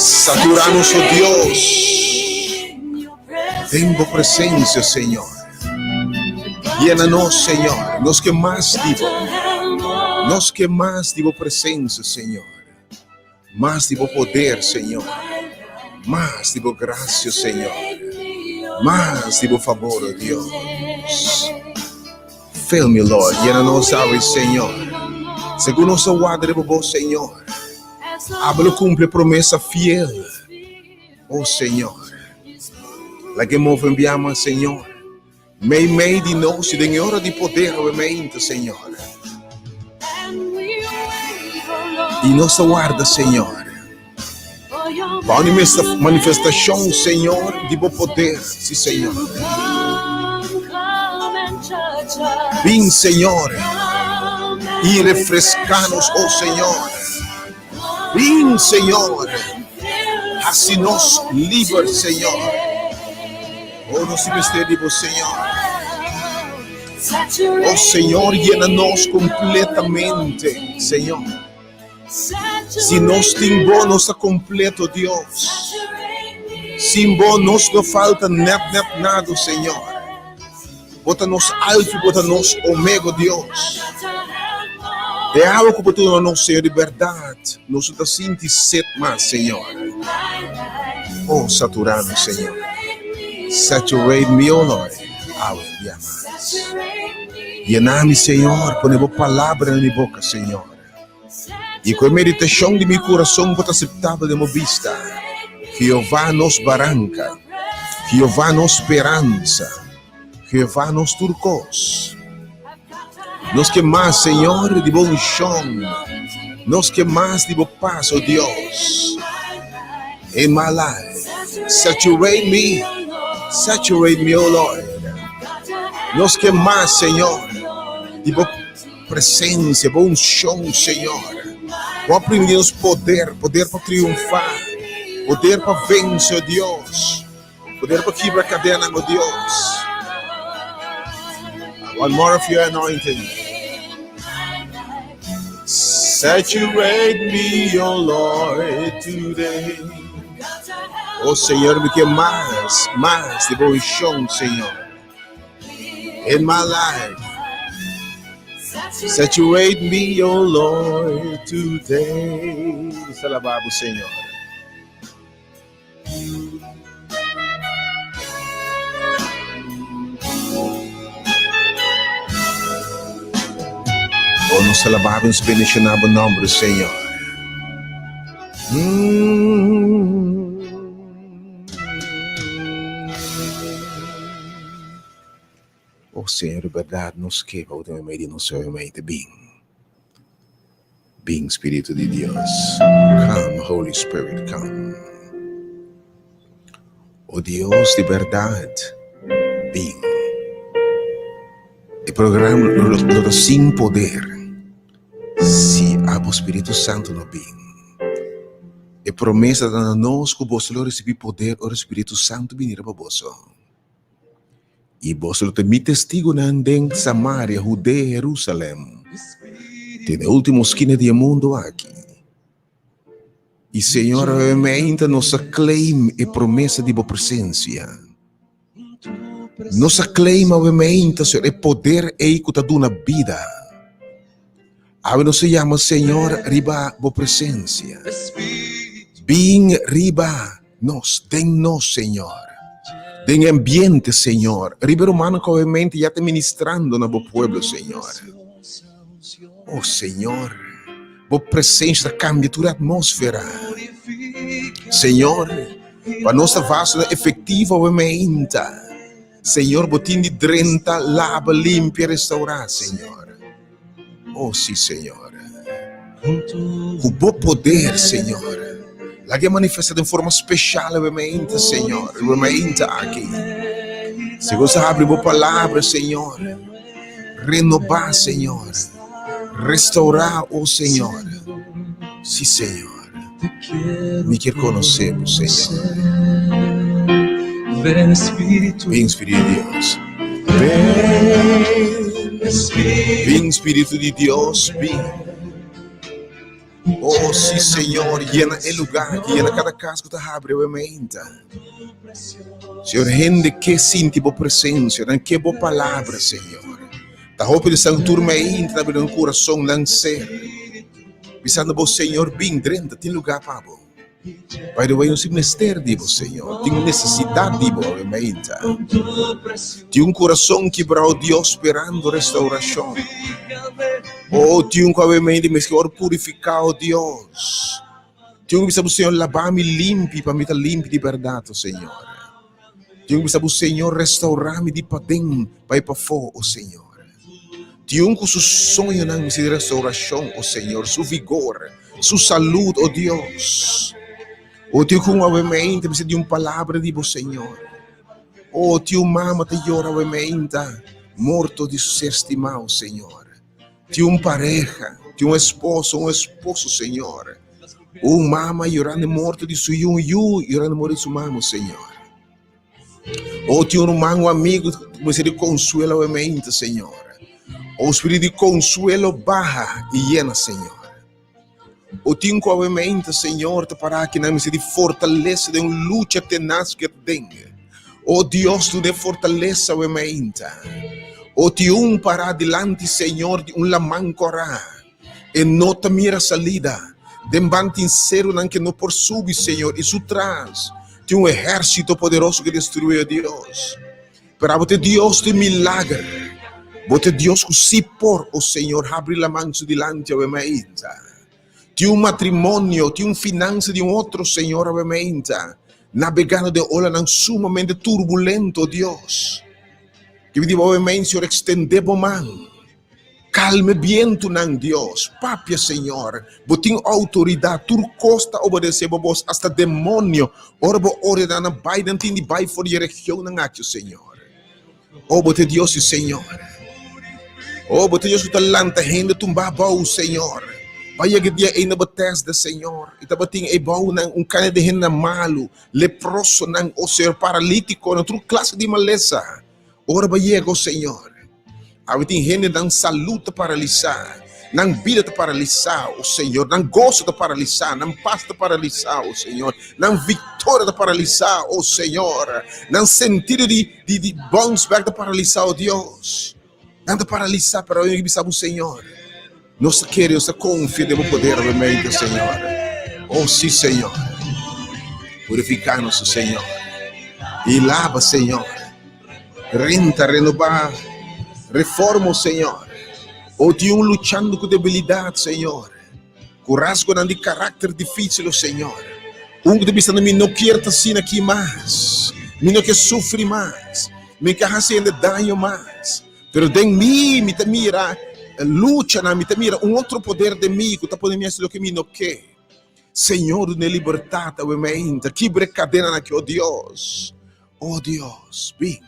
Saturá nos, o Dios, den bo presensia, Señor. Yena nos, Señor. Nos ke mas di bo. Nos ke mas di bo presensia, Señor. Mas di bo poder, Señor. Mas di bo gracia, Señor. Mas di bo favor, oh Dios. Fill me, Lord. Yena nos awe, Señor. Segun nos a warda riba bo, Señor. Abo lo cumpli e promesa fiel, oh Señor. Laga e move un bia mas, Señor. Mei mei di nos i den e ora di poder awe meinta, Señor. I nos ta warda, Señor, pa un manifestacion, Señor, di bo poder, si, Señor. Bin, Señor, i refresca nos, oh Señor. Bin, Señor, haci nos liber, Señor. Oh, nos tin mester di bo, Señor. Oh, Señor, yena nos completamente, Señor. Si nos tin bo, nos ta completo, Dios. Sin bo, nos no falta net, net nada, Señor. Bo ta nos Alfa, bo ta nos Omega, Dios. E awa ku bo ta duna nos, Señor, di bèrdat, nos no ta sinti set mas, Señor. Oh, saturá nos, Señor. Saturate me, oh Lord, awe un dia mas. Yena mi, Señor, pone bo palabra na mi boka, Señor. I ku e meditashon di mi kurason bo ta aseptabel den bo bista, Jehová nos baranka, Jehová nos speransa, Jehová nos tur kos. Nos ke mas, Señor, di bo unshon, nos ke mas di bo pas, o Dios. In my life, saturate me, saturate me, o Lord. Nos ke mas, Señor, di bo Presencia, bo uncion, Señor. Bo a prindi nos poder, poder pa triunfa, poder pa vence, oh Dios, poder pa kibra cadenanan, oh Dios. I want more of your anointing. Saturate me, oh Lord, today. Oh Señor, mi ke mas, mas di bo uncion, Señor. In my life. Saturate me, oh Lord, today. Nos alabá bo, Señor. Oh, nos alabá bo, nos bendiciona bo nombre, Señor. Mm. Oh Señor, di berdad nos ke pa bo ta meimei di nos obviamente. Bin. Bin, Spiritu di Dios. Come, Holy Spirit, come. Oh Dios di berdad, bin. E programa lo, lo ta sin poder si abo Spiritu Santo no bin. E promesa ta na nos ku boso lo risibí poder ora Spiritu Santu bini riba boso. I boso lo ta mi testigunan den Samaria, Hudea, Herusalèm, te na e último skina di e mundu aki. I Señor, awe meinta nos a claim e promesa di bo presensia. Nos a claim awe meinta, Señor, e poder ei ku ta duna bida. Awe nos a yama, Señor, riba bo presencia. Bin riba nos, den nos, Señor. Den e ambiente, Señor. Riba e rumannan ku awe meinta ya ta ministrando na bo pueblo, Señor. Oh, Señor, bo presencia ta cambia tur e atmósfera. Señor, pa nos ta vasonan efectivo awe meinta. Señor, bo tin di drenta, laba, limpia, restaurá, Señor. Oh, sí, Señor. Ku bo poder, Señor. Laga e manifestá den forma speshal awe mainta, Señor, awe mainta aki. Si bo sa habri bo palabra, Señor, renobá, Señor, restaurá, oh Señor. Sí, Señor. Mi kier konosé bo, Señor. Ven, Spiritu di Dios. Ven, Spiritu di Dios, bin. Oh, sí, Señor, yena e lugá aki, yena kada kas ku ta habri awe meinta. Señor, hende ke sinti bo presensia, nan ke bo palabra, Señor. Ta hopi di esnan tur meinta ta bira nan kurason, nan ser, bisando bo, Señor, bin drenta, tin lugá pa bo. By the way, nos tin mester di bo, Señor. Tin un nesesidat di bo awe mainta. Tin un kurason kibrá, o Dios, sperando restaurashon. O, tin un ku awe mainta mester wòrdu purifiká, o Dios. Tin un ku bisa bo, Señor, laba mi limpi pa mi ta limpi di bèrdat, o Señor. Tin un ku bisa bo, Señor, restaurá mi di paden pa e pafó, o Señor. Tin un ku su soñonan mester di restaurashon, o Señor, su vigor, su salud, o Dios. O tin ku un awe meinta mester di un palabra di bo, Señor. O tin un mama ta yora awe meinta morto di su ser stimá, o Señor. Tin un pareha, tin un esposo, un esposo, Señor. Un mama yorando e morto di su yu, un yu yorando e morto di su mama, o Señor. O tin un ruman, un amigu ku mester di konsuelo awe meinta, Señor. O spiritu di konsuelo baha i yena, Señor. O tin ku awe meinta, Señor, ta pará aki nan mester di fortalesa den un lucha tenas ku e ta den. O Dios, dun'e fortalesa awe meinta. O tin un pará dilanti, Señor, di un laman kòrá. E no ta mira salida. Den ban tin serunan ke no por subi, Señor, i su tras tin un ehérsito poderoso ke destruí, o Dios. Pero abo ta e Dios di milager. Bo ta e Dios ku sí por, o Señor, habri laman su dilanti awe mainta. Tin un matrimonio, tin un finansa di un otro, Señor, awe mainta, nabegando den olanan sumamente turbulento, o Dios. Ke mi di bo awe mainta, Señor, ekstendé bo man. Calma e bientunan, Dios. Papia, Señor. Bo tin autoridad. Tur cos ta obedece bo bos, hasta demonio. Ora bo ordena nan bai, nan tin di bai for di e regionnan aki, o Señor. O, bo ta e Dios di Señor. O, bo ta e Dios cu ta lanta hende tumba abou, Señor. Pa yega e dia ei na Betesda, Señor, i tabatin ei bounan un cantidad di hendenan malu, leprosonan, o Señor, paraliticonan, tur clase di malesa. Ora bo yega, o Señor, awe tin hende nan salud ta paralisá, nan bida ta paralisá, o Señor, nan goso ta paralisá, nan pas ta paralisá, o Señor, nan victoria ta paralisá, o Señor, nan sentido di di di bounce back ta paralisá, o Dios. Nan ta paralisá, pero awe mi bisa bo, Señor, nos ta kere, nos ta confia den bo poder awe mente, Señor. O sí, Señor. Purifica nos, Señor. Y lava, Señor. Renta, renobá, reforma, Señor. O tin un luchando ku debilidat, Señor. Ku rasgonan di karakter difísil, o Señor. Un ku ta bisa na mi, no kier ta asina aki mas. Mi no ke sufri mas. Mi ka hasi hende daño mas. Pero den mi, mi ta mira luchanan, mi ta mira un otro poder den mi ku ta pone mi hasi loke mi no ke. Señor, duna e libertat awe mainta. Kibra e kadenanan aki, o Dios. O Dios, bin.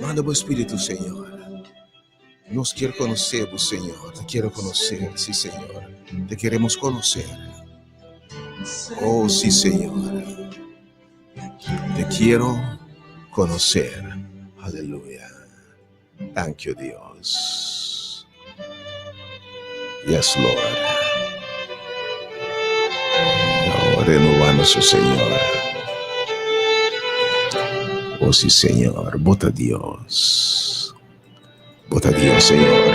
Manda bo Espíritu, Señor. Nos kier conoce bo, Señor. Te quiero conocer, sí, Señor. Te queremos conocer. Oh, sí, Señor. Te quiero conocer. Aleluya. Thank you, Dios. Yes, Lord. Oh, renovanos, oh, Señor. Oh, sí, Señor. Bota Dios. Bota Dios, Señor.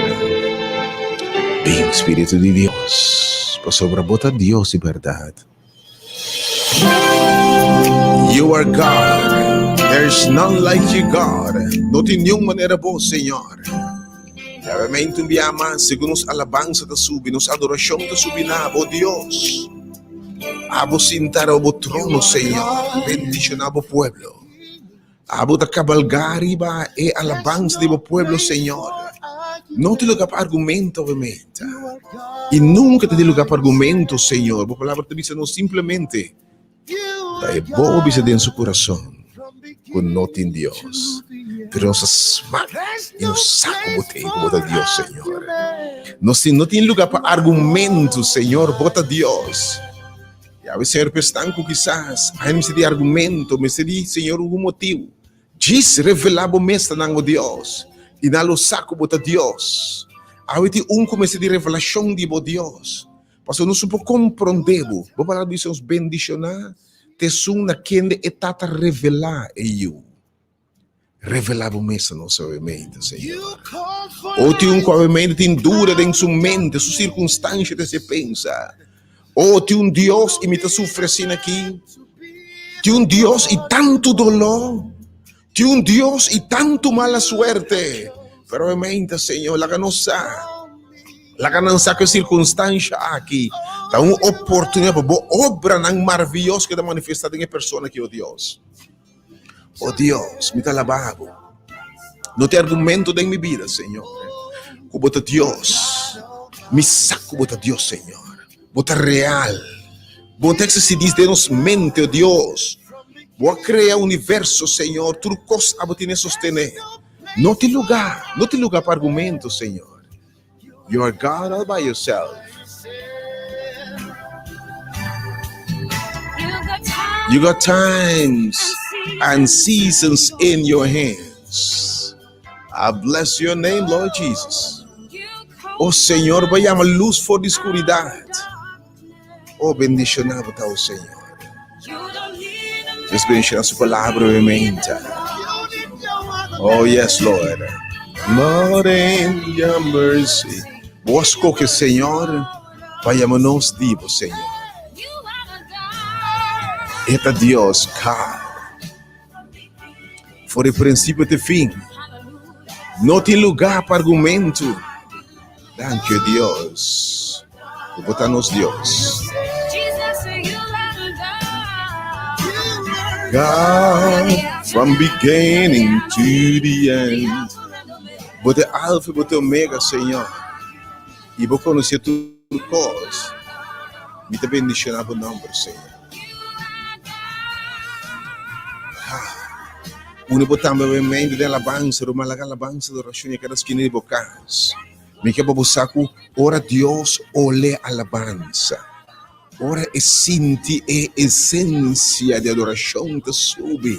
Bin, Spiritu di Dios. Pasobra bota Dios di berdad. You are God. There is none like you, God. No tin niun manera bo, Señor. Nuevamente un bia mas, segun nos alabansa ta subi, nos adoracion ta subi na bo, Dios. Abo sinta riba bo trono, Señor. Bendiciona bo pueblo. Abo ta cabalga riba e alabansa di bo pueblo, Señor. No tin lugar pa argumento, obviamente. Y nunca ta tin lugar pa argumento, Señor. Bo palabra ta bisa nos simplemente ta e bobo bisa den su corazon cu no tin Dios. Pero nos ta smak y nos sa cu bo tin, cu bo ta Dios, Señor. Nos tin, no tin lugar pa argumento, Señor. Bo ta Dios. Yawe Señor pestan ku kisas ai mester di argumento, mester di Señor un motibu. Djis revelá bo mes ta nan, o Dios, i nan lo sa ku bo ta Dios. Awe tin un ku mester di revelashon di bo, Dios. Pasobra nos no por komprondé bo. Bo palabra bisa nos bendishoná ta esun na kende e Tata revelá e Yu. Revelá bo mes na nos awemente, Señor. O tin un ku awemente tin duda den su mente, su sirkunstansha ta hasié pensa, O tin un Dios i mi ta sufri asina aki. Tin un Dios i tantu doló. Tin un Dios i tantu mala suerte. Pero awemente, Señor, laga nos sa. Laga nan sa ku e sirkunstansha aki ta un oportunidat pa bo obranan maravioso keda manifestá den e persona aki, o Dios. O Dios, mi ta alabá bo. No tin argumento den mi bida, Señor, ku bo ta Dios. Mi sa ku bo ta Dios, Señor. Bo ta real. Bo ta eksistí den nos mente, o Dios. Bo a krea universo, Señor. Tur kos abo tene sostené. No tin lugá, no tin lugá pa argumento, Señor. You are God all by yourself. You got times and seasons in your hands. I bless your name, Lord Jesus. Oh Señor, bo a yama luz for di oscuridad. Oh, bendiciona bo ta, oh Señor. Dios bendiciona su palabra obviamente. Oh yes, Lord. Lord, in your mercy. Bo a scoge, Señor, pa yama nos di bo, Señor. E ta Dios, God. For di principio te fin. No tin lugar pa argumento. Danki, Dios. Bo ta nos Dios. God, from beginning to the end. Bo ta Alfa, bo ta Omega, Señor. I bo konosé tur kos. Mi ta bendishoná bo nòmber, Señor. Uni bo tambe bo mente den alabansa, ruman. Laga alabansa, adorashon yega kada skina di bo kas. Mi ke pa bo sa ku ora Dios ole alabansa, ora e sinti e esensia di adorashon ta subi.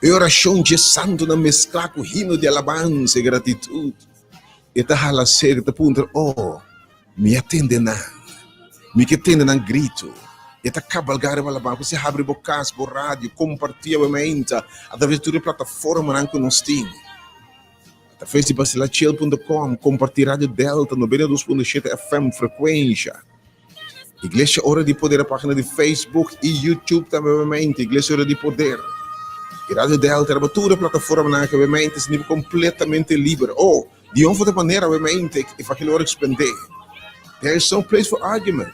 E orashon dje santunan mesklá ku himno di alabansa i gratitut. E ta hala serka, ta puntra, Oh, mi a tende nan. Mi ke tende nan gritu. E ta kabalgá riba alabansa. Bo habri bo kas, bo radio, kompartí awe mainta atraves di tur e plataformanan ku nos tin. Ta fes di basilachel punto com, kompartí Radio Delta 92.7 FM frekuensha. Iglesia Ora di Poder a página di Facebook i YouTube tambe obviamente, Iglesia Ora di Poder. I Radio Delta riba tur e plataformanan aki obviamente si nivel kompletamente liber. Oh, di un of otro manera obviamente evangelio ora ekspandé. There is no place for argument.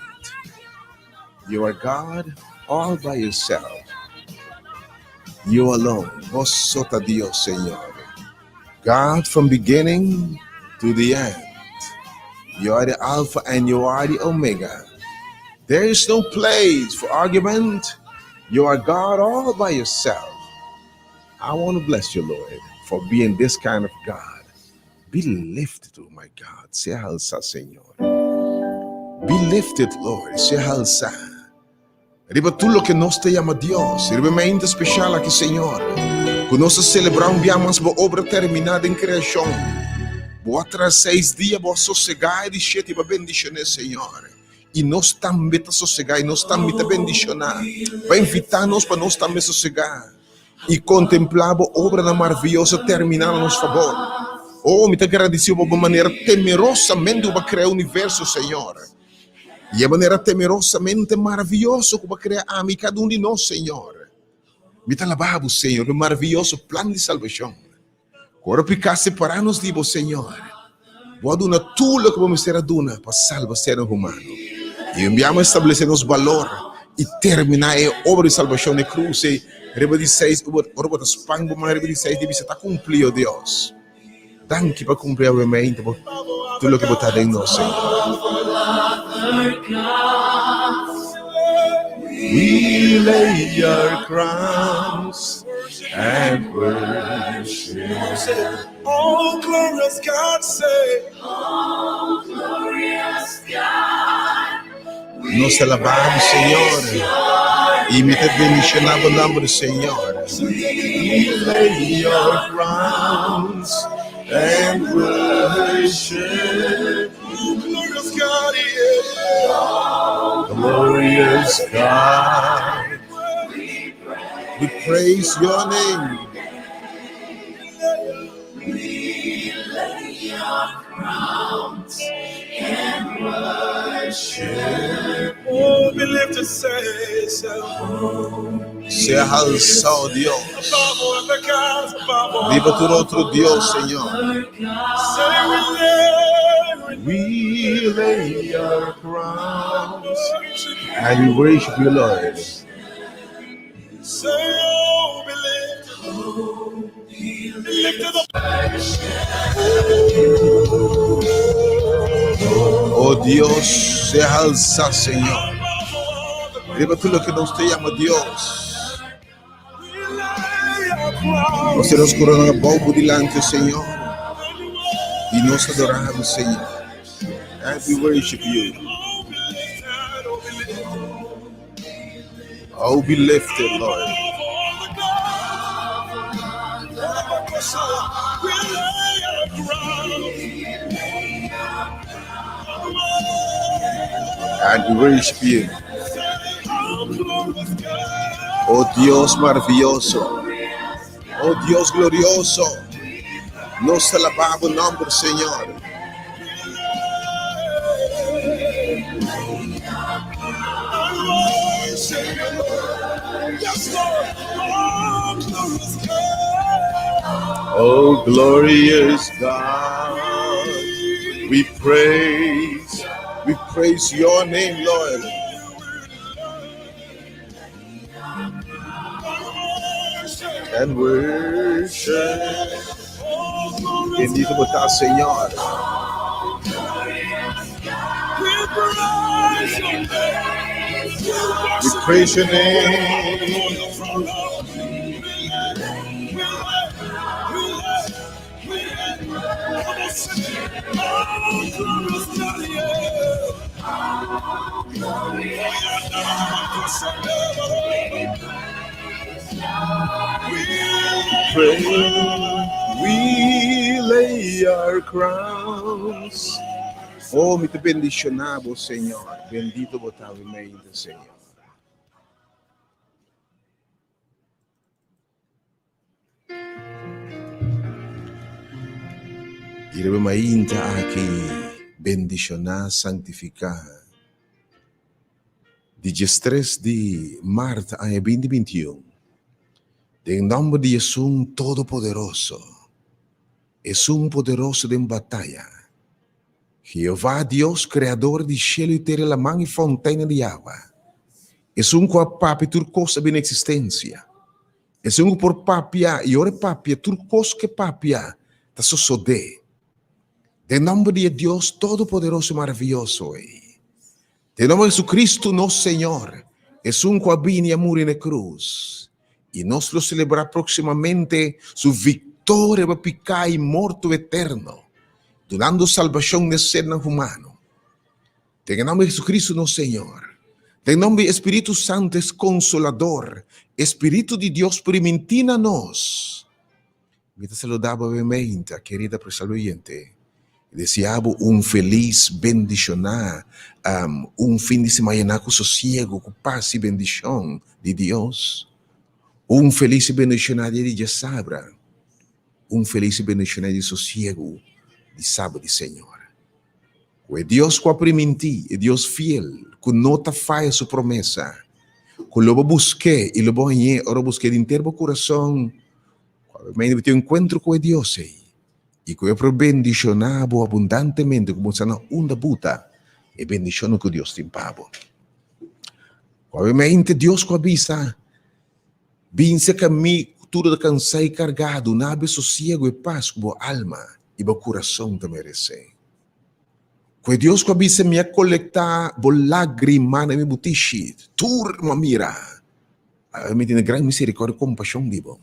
You are God all by yourself. You alone. Bo so ta Dios, Señor. God from beginning to the end. You are the Alpha and you are the Omega. There is no place for argument. You are God all by yourself. I want to bless you, Lord, for being this kind of God. Be lifted, oh my God. Sea halsá, Señor. Be lifted, Lord. Sea halsá. Riba tur loke nos ta yama Dios, riba e mainta speshal aki, Señor, ku nos ta selebrá un bia mas Bo obra terminá den kreashon. Bo a traha seis dia, Bo a sosegá e di shete i Bo a bendishoné, Señor. I nos tambe ta sosegá i nos tambe ta bendishoná. Bo a invitá nos pa nos tambe sosegá i kontemplá Bo obranan maravioso terminá na nos fabor. Oh, mi ta gradisí Bo pa Bo manera temerosamente ku Bo a krea universo, Señor. I e manera temerosamente maravioso ku bo a krea ami i kada un di nos, Señor. Mi ta alabá bo, Señor, pa e maravioso plan di salbashon. Ku ora piká separá nos di bo, Señor, bo a duna tur loke bo mester a duna pa salba sernan humano. I un biaha establesé nos balor i terminá e obra di salbashon na e krus ei riba di seis, ora bo ta span bo man riba di seis di bisa, Ta kumplí, o Dios. Danki pa kumpli awe mente bo tur loke bo ta den nos, Señor. We lay our crowns and worship. Oh, glorious God, say. Nos ta alabá bo, Señor, i mi ta bendishoná bo nomber, Señor. We lay our crowns and worship. Oh, glorious God, yeah. Glorious God, we praise your name. We lay our crowns and worship. Oh, be lifted, say, so. Sea alzado Dios. Above all other gods, above all. Riba tur otro Dios, Señor. Say we lay, We lay our crowns worship. and we worship you, Lord. Say, oh, be lifted. Be lifted up. Oh Dios, sea alzado, Señor. Above all the Riba tur loke nos ta yama Dios. We lay our crowns Nos ta corona abou bo dilanti, Señor. and I nos adorá bo, Señor. And we worship you. Oh, be lifted, oh, be lifted. Oh, be lifted, Lord. Above all the gods. We lay our crowns. And we worship you. Say, oh, glorious God. Oh Dios maravioso. Oh Dios glorioso. Nos ta alabá bo nòmber, Señor. I worship you, Lord. Yes, Lord. Oh, glorious God. Oh glorious God. We praise your name, Lord. I worship. And worship. Oh, glorious Bendito bo ta, Señor. We praise your name. We We worship praise your you. name. On your throne, Lord. We lay, we lay, we lay, we lay. Come on, sing it. Oh, glorious God, yeah. Oh, yeah, no, no, no, no, no, no. We Pray. We lay our crowns. Oh, mi ta bendishoná bo, Señor. Bendito bo ta mente, Señor. I riba mainta aki bendishoná, santifiká. Di 13 di mart aña 2021. Den nòmber di Esun Todopoderoso, Esun poderoso den bataya, Jehová Dios, Kreador di shelu i tera, laman i fonteina di awa, Esun ku a papia tur kos a bini eksistensia, Esun ku por papia i ora e papia tur kos ku e papia ta sosodé. Den nòmber di e Dios Todopoderoso i maravioso ei, den nòmber di Jesucristo nos Señor, Esun ku a bini i a muri na e krus, i nos lo selebrá próksimamente su viktoria riba piká i morto eterno, dunando salbashon na e sernan humano. Den e nòmber di Jesucristo nos Señor, den nòmber di e Spiritu Santu, es Konsolador, e Spiritu di Dios primintí na nos, mi ta saludá bo awemente, kerida apresiado oyente, i deseá bo un felis, bendishoná, un fin di siman yená ku sosiegu, ku pas i bendishon di Dios. Un felis i bendishoná dia di djasabra, un felis i bendishoná dia di sosiegu di Saba di Señor. Ku e Dios ku a primintí, e Dios fiel, ku no ta faya su promesa, ku lo bo busk'é i lo bo hañ'é ora bo busk'é di henter bo kurason, ku awe bo tin un enkuentro ku e Dios ei, i ku e por bendishoná bo abundantemente ku bo sa na unda bo ta, e bendishonnan ku Dios tin pa bo. Ku awe Dios ku a bisa, Bin serka mi ku tur ta kansá i kargá, duna bo e sosiegu i pas ku bo alma i bo kurason ta meresé. Ku e Dios ku a bisa mi a kolektá bo lágrima na mi butishi, tur mi a mira, awe mi tene gran miserikòrdia i kompashon di bo.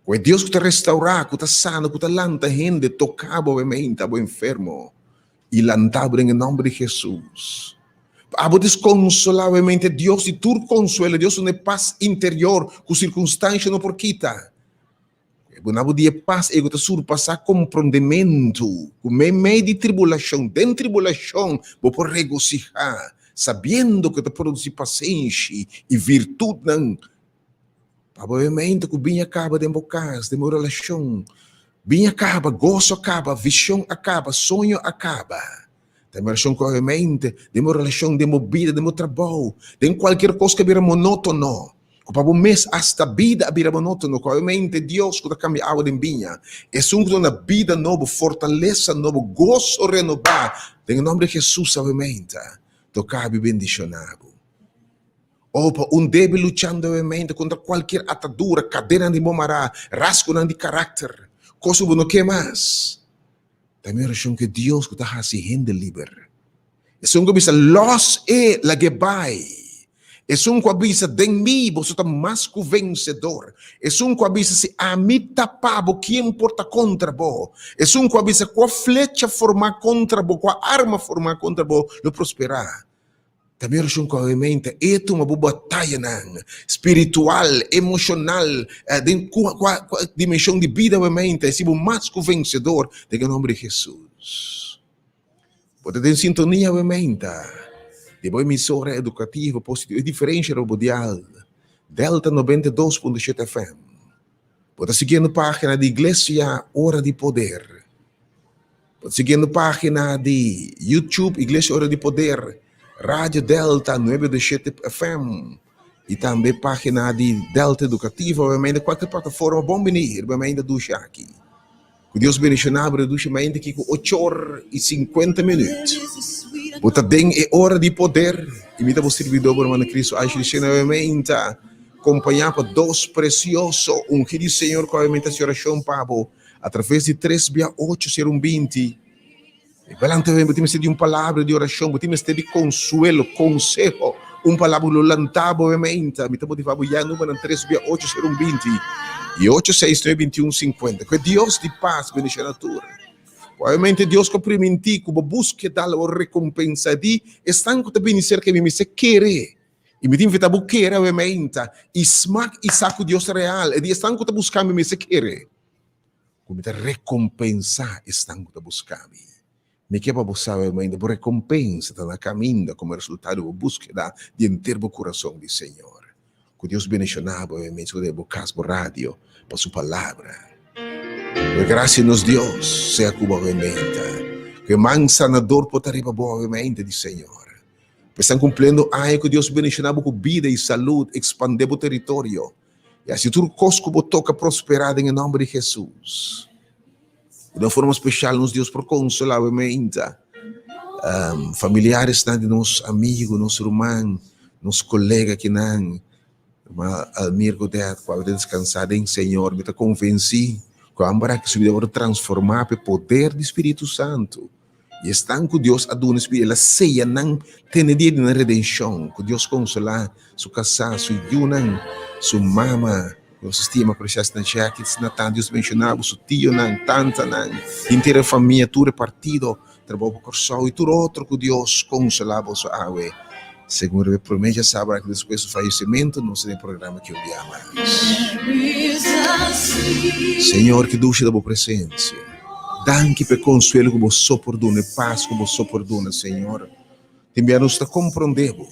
Ku e Dios ku ta restaurá, ku ta sana, ku ta lanta hende, toká bo awe meinta, bo enfermo, I lanta bo den e nòmber di Hesus. Pa abo deskonsolá obviamente Dios di tur konsuelo, Dios duna e pas interior ku sirkunstansha no por kita. E duna bo di e pas ei ku ta surpasá komprondementu, ku meimei di tribulashon, den tribulashon, bo por regosihá, sabiendo ku e ta produsí pasenshi i virtutnan. Pa bo mente ku biña kaba den bo kas, den bo relashon, biña kaba, goso a kaba, vishon a kaba, soño a kaba. Den bo relashon ku obviamente, den bo relashon, den bo bida, den bo trabou, den kualkier kos ku a bira monótono, ku pa bo mes asta bida a bira monótono, ku obviamente Dios ku ta kambia awa den biña, esun ku ta duna bida nobo, fortalesa nobo, goso renobá, den e nòmber di Hesus obviamente, toka bo i bendishoná bo. O pa un débil luchando obviamente kontra kualkier atadura, kadenanan di bo mará, rasgonan di karakter, kos ku bo no ke mas. Ta mi orashon ku e Dios ku ta hasi hende liber. Esun ku a bisa, Lòs e, lag'é bai. Esun ku a bisa, Den mi boso ta mas ku vensedor. Esun ku a bisa, Si ami ta pa bo, kien por ta kontra bo? Esun ku a bisa, Kua flecha formá kontra bo, kua arma formá kontra bo lo prosperá? Ta mi orashon ku awe-mente e tuma bo batayanan spiritual, emoshonal, den kua kua kua dimenshon di bida awe-mente, si bo mas ku vensedor den e nomber di Hesus. Bo ta den sintonia awe-mente di bo emisora edukativo positivo, e diferensha riba bo dial, Delta 92.7 FM. Bo ta siguiendo pagina di Iglesia Ora di Poder. Bo ta siguiendo pagina di YouTube Iglesia Ora di Poder, Radio Delta 927 FM y tambe pagina di Delta Educativo, obviamente cualkier plataforma bon bini riba mei ta dushi aki. Cu Dios bendiciona bo dushi mei aki cu ocho or y 50 minuut. Bo ta den e ora di poder y mi ta bo sirbidor bo hermano Cristo Ashley Sena obviamente acompaña pa dos precioso ungi di Señor cu obviamente haci oracion pa bo. Atraves di tres bia ocho ser un 20. E balante bo tin mester di un palabra di orashon, bo tin mester di konsuelo, konseho, un palabra ku lo lanta bo meinta. Mi ta motivá bo ya numernan tres bia ocho ser un 20 i ocho seis nuebe 21 50. Ku e Dios di pas bendishoná tur. Obviamente Dios ku a primintí ku bo buskeda lo rekompensá di esnan ku ta bini serka di mi mester kere. I mi ta invitá bo kere awe meinta i smak i sa ku Dios ta real. E di esnan ku ta buska mi mester kere. Ku mi ta rekompensá esnan ku ta buska mi. Mi ke pa bo sa awe mainta, bo rekompensa ta na kaminda komo resultado di bo búskeda di henter bo kurason di Señor. Ku Dios bendishoná bo awe mainta ku bo kas, bo radio, pa su palabra. Ku e grasia di nos Dios sea ku bo awe mainta. Ku e man sanador por ta riba bo awe mainta di Señor. Bo estan kumpliendo aña ku Dios bendishoná bo ku bida i salud, ekspandé bo teritorio. I hasi tur kos ku bo toka prosperá den e nòmber di Hesus. Di un forma spesial nos Dios por konsolá bo meinta, familiaresnan di nos amigu, nos ruman, nos kolega kinan, ruman Almir Godet ku awe ta deskansá den Señor. Mi ta konvensí ku amber aki su bida wòrdu transformá pa e poder di Spiritu Santu. I esnan ku Dios a duna Spiritu, el a seya nan tene dia di nan redenshon. Ku Dios konsolá su kasá, su yunan, su mama, ku nos stima apresiá asina Jackie, asina tan Dios benshoná bo, su tionan, tantanan, henter e famia, tur e partido, trabou pa Kòrsou i tur otro ku Dios konsolá boso awe. Segun riba e promé djasabra aki despues su fayesimentu, nos ta den e programa ki un bia mas. Señor, ki dushi ta bo presensia. Danki pa e konsuelo ku bo so por duna, e pas ku bo so por duna, Señor. Tin bia nos ta komprondé bo,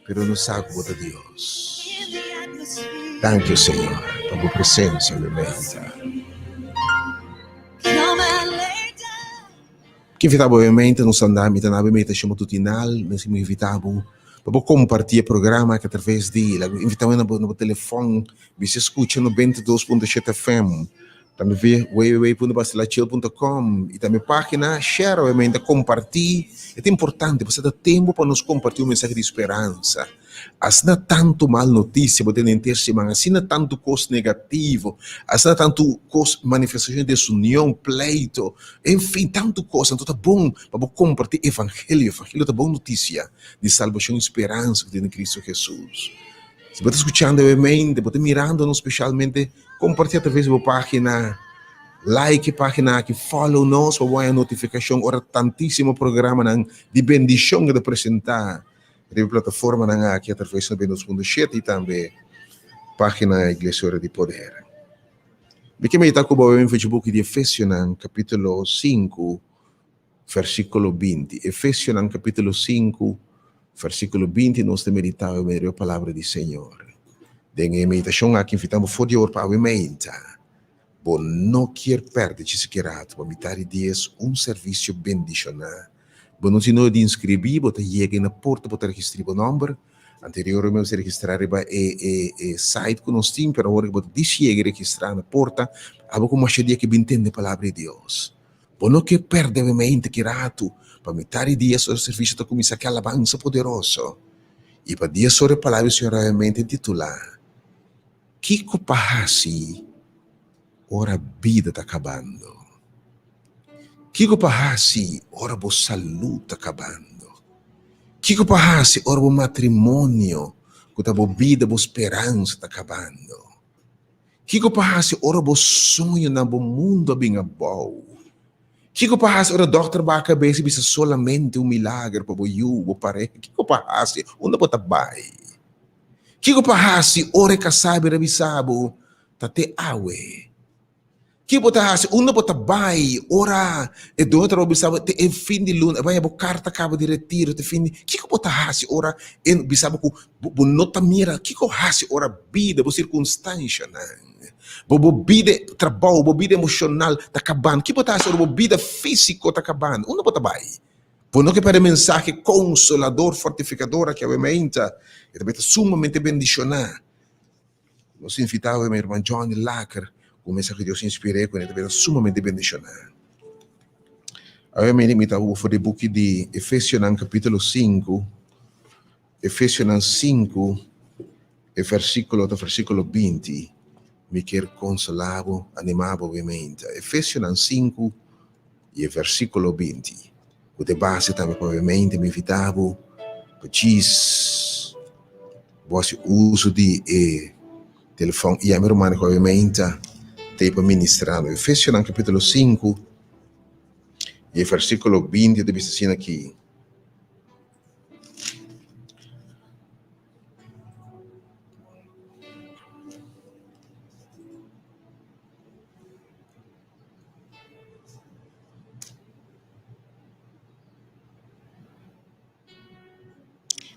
pero nos sa ku bo ta Dios. Danki, Señor, pa bo presensia obviamente. Ki invitá bo obviamente nos ta anda, mi ta na bo meditashon matutinal, mi ta invitá bo pa bo kompartí e programa aki atraves di, laga invitá bo na bo telefòn, bisa skucha 92.7 FM. Tambe via www.basilachil.com y tambe pagina share obviamente comparti. E ta importante pasobra ta tempo pa nos comparti un mensahe di speransa. Asina tanto mal noticia bo tene henter siman, asina tanto cos negativo, asina tanto cos manifestacion di desunion, pleito, en fin tanto cos. Anto ta bon pa bo comparti evangelio. Evangelio ta bon noticia di salbacion y speransa cu tin den Cristo Jesus. Si bo ta scuchando obviamente, bo ta mirando nos specialmente. Kompartí atraves di bo página, like e página aki, follow nos pa bo haña notifikashon ora tantísimo programanan di bendishon ku ta presentá riba e plataformanan aki atraves di 92.7 i tambe página Iglesia Ora di Poder. Mi ke meditá ku bo den Facebook di Efesionan kapítulo 5, versíkulo 20. Efesionan kapítulo 5, versíkulo 20 nos ta meditá awe riba palabra di Señor. Den e meditashon aki invitá bo for di awor pa awe meinta. Bo no kier pèrdè dje sikiera rato pa mitar di dies un servisio bendishoná. Bo no tin nodo di inskribí, bo ta yega na porta bo ta registrá bo nòmber. Anteriormente bo ta registrá riba e e e site ku nos tin, pero awor bo ta disi yega i registrá na porta, abo ku masha dia ke bin tende palabra di Dios. Bo no ke pèrdè bo mente ki ratu pa mitar di dies ora servisio ta kuminsá ku alabansa poderoso i pa dies ora e palabra di Señor realmente titulá, Kiko pa hasi ora bida ta kabando? Kiko pa hasi ora bo salú ta kabando? Kiko pa hasi ora bo matrimonio ku ta bo bida, bo speransa ta kabando? Kiko pa hasi ora bo soñonan, bo mundu a bin abou? Kiko pa hasi ora dòkter baha kabes i bisa solamente un milager pa bo yu, bo pareha? Kiko pa hasi? Unda bo ta bai? Kiko pa hasi ora e kasá bira bisa bo ta te awe? Kiko bo ta hasi? Unda bo ta bai ora e doño di trabou bisa bo te e fin di luna, e bo karta kaba di retiro te fin di. Kiko bo ta hasi ora e bisa bo ku bo no ta mira? Kiko hasi ora bida, bo sirkunstanshanan, bo bo bida trabou, bo bida emoshonal ta kabando? Kiko bo ta hasi ora bo bida físiko ta kabando? Unda bo ta bai? Bo no ke perde mensahe konsolador, fortifikador aki awe meinta. E ta bai ta sumamente bendishoná. Nos invitá awe mi herman Johnny Laker ku un mensahe Dios inspir'é ku e ta bira sumamente bendishoná. Awe mi mi ta for di buki di Efesionan kapítulo sinku, Efesionan sinku e versíkulo ta versíkulo 20. Mi kier konsolá bo, animá bo awe meinta. Efesionan sinku i e versíkulo 20. Ku ta e base tambe pa awe meinta mi invitá bo pa djis. Bo hasi uso di e telefòn i ami rumannan ku awe meinta ta ei pa ministra no. Efesionan kapítulo 5 i e versíkulo 20 ta bisa asina aki.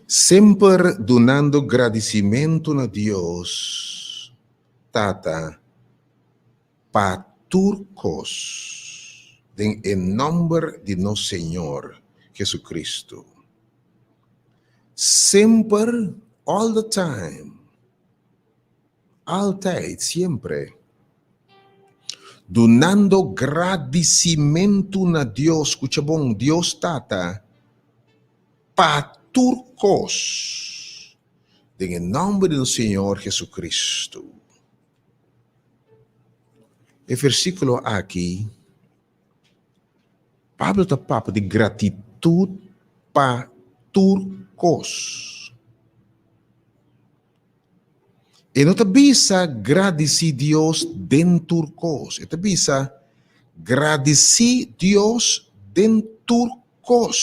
Semper dunando gradisimentu na Dios Tata pa tur kos den e nòmber di nos Señor Jesucristo. Semper, all the time. Altijd, siempre. Dunando gradisimentu na Dios, skucha bon, Dios Tata, pa tur kos, den e nòmber di nos Señor Jesucristo. E versíkulo aki, Pablo ta papia di gratitut pa tur kos. E no ta bisa gradisí Dios den tur kos. E ta bisa gradisí Dios den tur kos.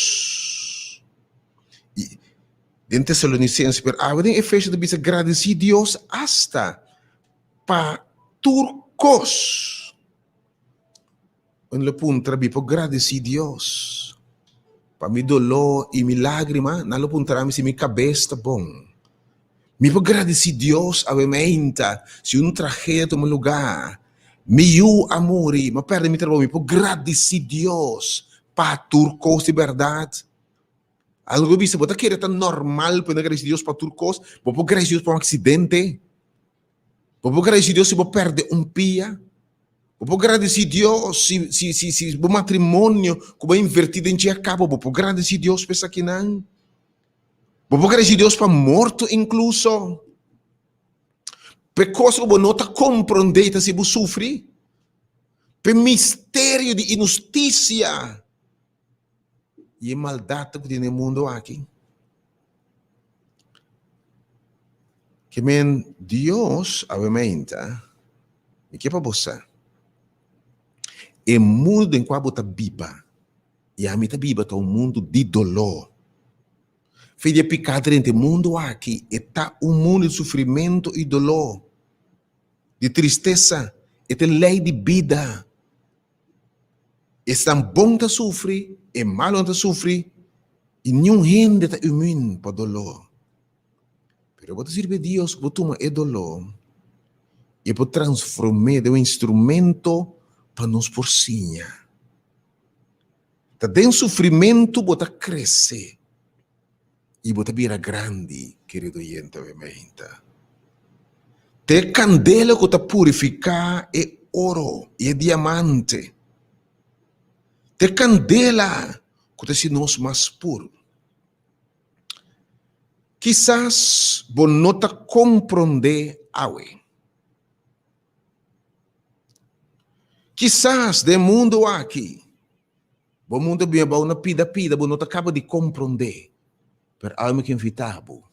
I den Tesalonisense, pero awe den Efesio ta bisa gradisí Dios asta pa tur kos. Un lo puntra mi por gradisí Dios pa mi doló i mi lágrima? Nan lo puntra mi si mi kabes ta bon. Mi por gradisí Dios awe meinta si un tragedia tuma lugá, mi yu a muri, mi a pèrdè mi trabou, mi por gradisí Dios pa tur kos di bèrdat? Algu bisa, bo ta kere ta normal pa no gradisí Dios pa tur kos? Bo por gradisí Dios pa un aksidente? Bo por gradisí Dios si bo pèrdè un pia? Bo por gradisí Dios si, si, si, si bo matrimonio ku bo a invertí den dje a kaba. Bo por gradisí Dios pa esakinan. Bo por gradisí Dios pa morto inkluso. Pa e kos ku bo no ta komprondé i ta hasi bo sufri. Pa e misterio di inhustisia i e maldat ku tin den e mundu aki. Ke men Dios awe meinta, mi ke pa bo sa, e mundu den kua bo ta biba i ami ta biba ta un mundu di doló. Fe di e piká drenta e mundu aki, e ta un mundu di sufrimentu i doló, di tristesa. E ta e lei di bida. Esnan bon ta sufri, e malonan ta sufri, i niun hende ta imün pa doló. Pero bo ta sirbi Dios ku bo tuma e doló i por transform'é den un instrumento pa nos por siña. Ta den sufrimentu bo ta krese i bo ta bira grandi, kerido oyente awe mainta. Ta e kandela ku ta purifiká e oro i e diamante. Ta e kandela ku ta hasi nos mas puru. Kisas bo no ta komprondé awe. Kisas den mundu aki, bo mundu a bin abou na pida pida, bo no ta kaba di komprondé. Pero awe mi ke invitá bo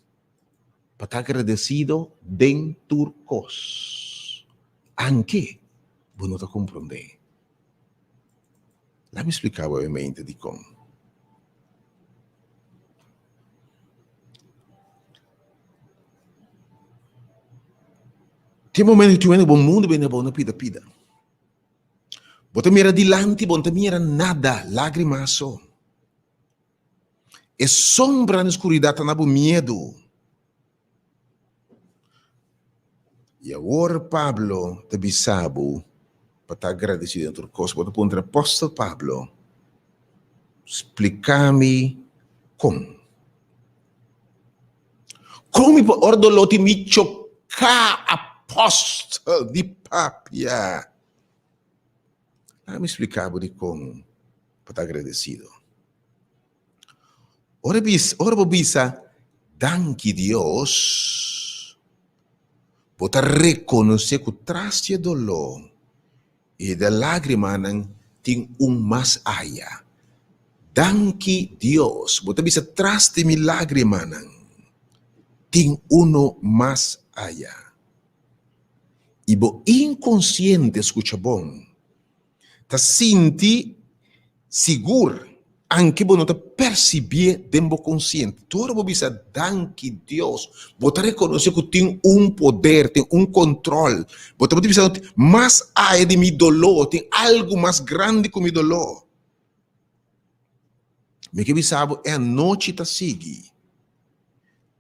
pa ta agradesido den tur kos, anke bo no ta komprondé. Laat mi splika bo obviamente dikon. Tin momento ku tin bo mundu bini abou na pida pida. Bo ta mira dilanti, bo no ta mira nada, lágrima so. E sombra di skuridat ta na bo miedu. I awor Pablo ta bisa bo pa ta agradecido den tur cos. Bo ta puntra Apostel Pablo, Splica mi con. Con mi por ora dolor tin mi choca apostel di papia? Laga mi splica bo dicon pa ta agradecido. Ora bis, ora bo bisa danki Dios, bo ta rekonosé ku tras di e doló i de lágrimanan tin un mas aya. Danki Dios, bo ta bisa tras di mi lágrimanan tin uno mas aya. I bo inkonsiente skucha bon, ta sinti sigur anke bo no ta persibié den bo konsiente. Tur ora bo bisa danki Dios, bo ta rekonosé ku tin un poder, tin un kontròl. Bo ta bisa mas aya di mi doló, tin algu mas grandi ku mi doló. Mi ke bisa bo e anochi ta sigui,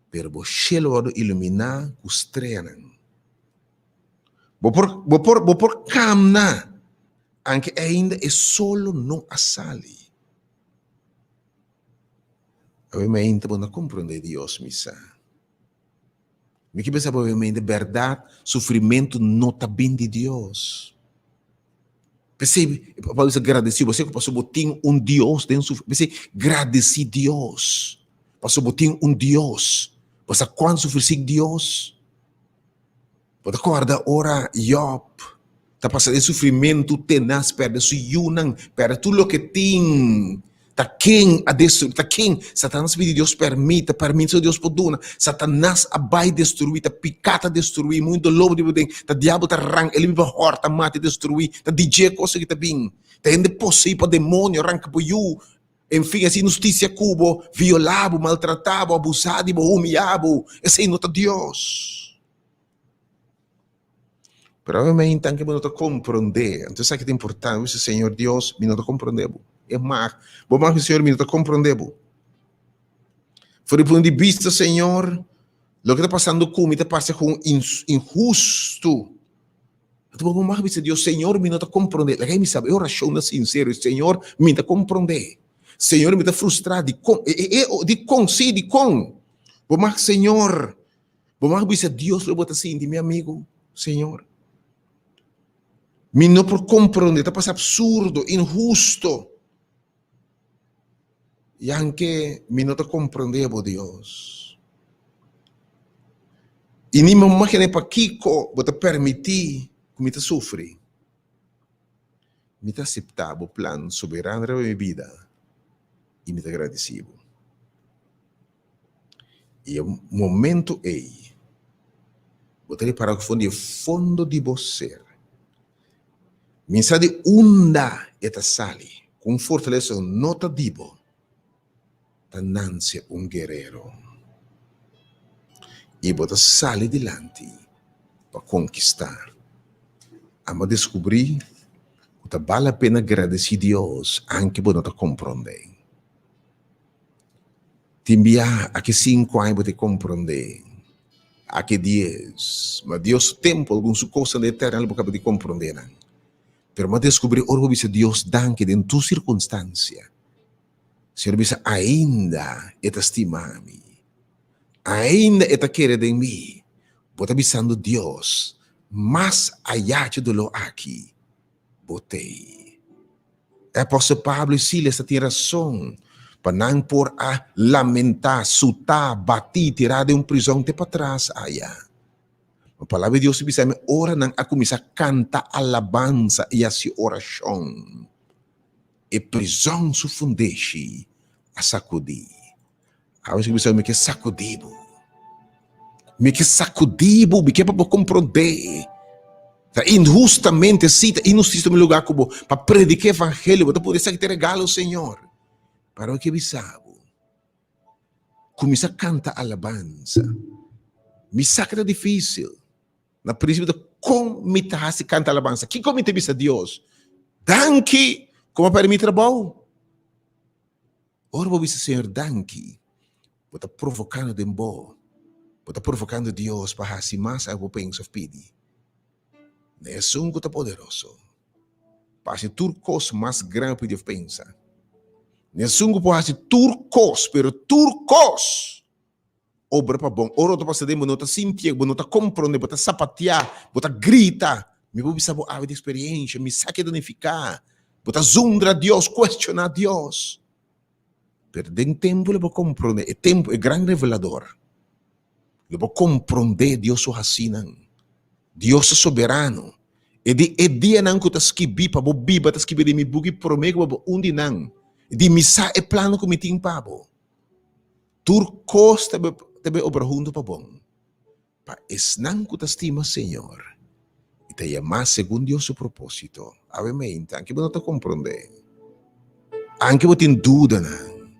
pero bo shelu a wòrdu iluminá ku streanan. Bo por, bo por, bo por kamna, anke ainda e solo no a sali. Awe mainta bo no a komprondé Dios, mi sa. Mi ke bisa bo awe mainta, bèrdat, sufrimentu no ta bin di Dios. P'esei, Pablo bisa gradesí, bo sa ku pasobra bo tin un Dios den sufri, p'esei gradesí Dios, pasobra bo tin un Dios. Bo sa kuantu sufri sin Dios? Bo ta kòrda ora Yòb ta pasa den sufrimentu tenas, pèrdè su yunan, pèrdè tur loke tin? Ta ken a destruí? Ta ken? Satanas a pidi Dios pèrmit, ta pèrmit so Dios por duna. Satanas a bai destruí, ta piká ta destruí, mundu lobo di bo den, ta diabel ta ranka, el a bin pa hòrta, mata i destruí, ta di dje kos aki ta bin. Ta hende poseí pa demonio, ranka bo yu, En fin, hasi inhustisia ku bo, violá bo, maltratá bo, abusá di bo, humiyá bo, esei no ta Dios. Pero obviamente anke bo no ta komprondé, anto esaki ta importante, bo bisa, Señor Dios, mi no ta komprondé bo. E mag, bo mag bisa, Señor, mi no ta komprondé bo. For di punto di bista, Señor, loke ta pasando ku mi ta parse ku un inhustu. Anto bo mag bisa Dios, Señor, mi no ta komprondé. Laga mi sabi, e orashon ta sinsero, Señor, mi ta komprondé. Señor, mi ta frustrá dikon, e, e, e, dikon, sí, dikon. Bo mag, Señor, bo mag bisa Dios lo bo ta sinti, mi amigu, Señor. Mi no por komprondé, ta pasa absurdo, inhusto. I anke mi no ta komprondé bo, Dios. I ni mi imaginé pakiko bo ta permití ku mi ta sufri. Mi ta aseptá bo plan soberano riba mi bida i mi ta gradisí bo. I e momento ei, bo ta ripará ku for di e fondo di bo ser, Mi sa di unda e ta sali, ku un fortalesa no ta di bo, ta nanse un guerero. I bo ta sali dilanti pa konkistá. Amo a deskubrí ku ta bal la pena gradesí Dios anke bo no ta komprondé. Tin bia aki sinku aña bo ta komprondé, aki dies, ma Dios su tempu algun su kosnan den eternal bo kaba di komprondé nan. Pero mi a deskubrí ora bo bisa Dios danki den tur sirkunstansia, Señor bisa ainda e ta stima mi, ainda e ta kere den mi. Bo ta bisando Dios, mas ayá dje doló aki, bo t'ei. E apòstel Pablo i Silas ta tin rason pa nan por a lamentá, sutá, batí, tirá den un prizòn te patras aya. Ma Palabra di Dios ta bisa mi ora nan a kuminsá kanta alabansa i hasi orashon, E prizòn su fundeshi a sakudí. Awe si bisa mi ke sakudí bo. Mi ke sakudí bo, mi ke pa bo komprondé. Ta inhustamente, sí, ta inhustisia mi lugá ku bo pa prediká evangelio, bo ta pone esaki ta regalo Señor. Pero mi ke bisa bo, kuminsá kanta alabansa. Mi sa ku ta difísil. Na prinsipio ta kon mi ta hasi kanta alabansa? Kiko mi ta bisa Dios? Danki ku bo a pèrdè mi trabou. Ora bo bisa Señor danki, bo ta provokando den bo, bo ta provokando Dios pa hasi mas a bo pensa òf pidi. Na esun ku ta poderoso pa hasi tur kos mas grandi ku pidi òf pensa. Na esun ku por hasi tur kos, pero tur kos! Obra pa bon. Ora otro pasa den bo no ta sintié, bo no ta komprondé, bo ta sapatiá, bo ta grita. Mi por bisa bo awe di eksperiensha, mi sa ke ta nifiká. Bo ta zundra Dios, kuestioná Dios. Pero den tempu lo bo komprondé, e tempu, e gran revelador, lo bo komprondé Dios su hasinan. Dios ta soberano. E di e dianan ku ta skibí pa bo biba ta skibí den mi buki promé ku bo bo un di nan. E di mi sa e plano ku mi tin pa bo. Tur kos ta ta bai obra huntu pa bon, pa esnan ku ta stima Señor i ta yamá segun Dios su propósito. Awe meinta, anke bo no ta komprondé, anke bo tin dudanan,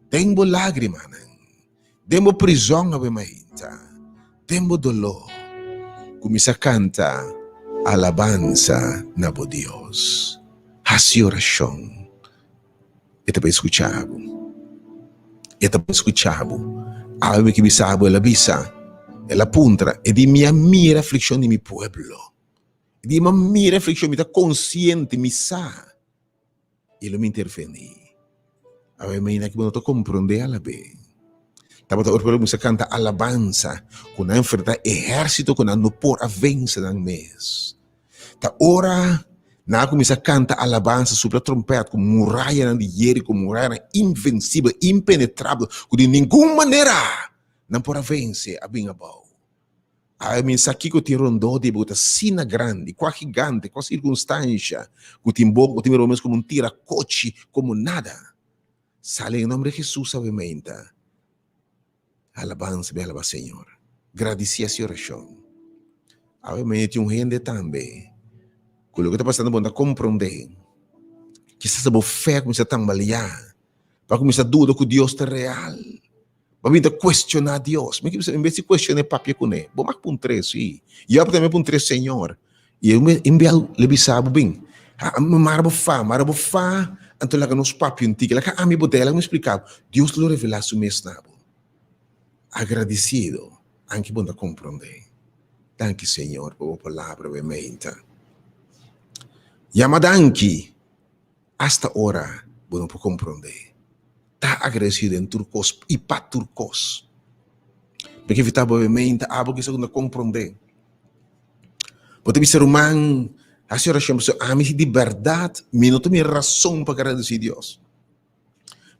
den bo lágrimanan, den bo prizòn awe meinta, den bo doló, kuminsá kanta alabansa na bo Dios. Hasi orashon. E ta bai skucha bo. E ta bai skucha bo. Awe mi ke bisa bo, el a bisa, el a puntra, e di mi a mira aflikshon di mi pueblo. E di mi a mira aflikshon, mi ta konsiente, mi sa. I lo mi intervení. Awe mi bo no ta komprondé alabe. Tabata ora ku el a kuminsá kanta alabansa, ku nan a enfrentá ehérsito ku nan no por a vense nan mes. Ta ora nan a kuminsá kanta alabansa, supla trompèt ku murayanan di Jeriko, murayanan invensibel, impenetrabel, ku di ningun manera nan por a vense, a bin abou. A mi sa kiko tin rondó di bo ku ta asina grandi, kua gigante, kua sirkunstansha ku tin bo ku ta mira bo mes komo un tira kochi, komo nada. Sali den nòmber di Hesus awe meinta. Alabansa bai alabá Señor. Gradisí hasi orashon. Awe mañana tin un hende tambe ku loke ta pasando bo no ta komprondé. Kisas bo fe a kuminsá tambaleá, bo a kuminsá duda ku Dios ta real, bo a bin ta kuestioná Dios. Mi ke bisa en bes di kuestion'é papia kuné, bo mak puntr'é sí. Yòb tambe puntr'é Señor. I un bia lo bisa bo, Bin, mara bo fa, mara bo fa, anto laga nos papia un tiki. Laga ami bo dei, laga mi splika bo. Dios lo revelá su mes na bo. Agradesido, anke bo no ta komprondé. Danki, Señor, pa bo palabra bo e meinta. Yama danki asta ora bo no por komprondé. Ta agradesido den tur kos i pa tur kos. Mi ke invitá bo e meinta, abo kisa ku no ta komprondé. Bo ta bisa ruman, hasi orashon pasobra ami si di bèrdat mi no ta mira rason pa gradisí Dios.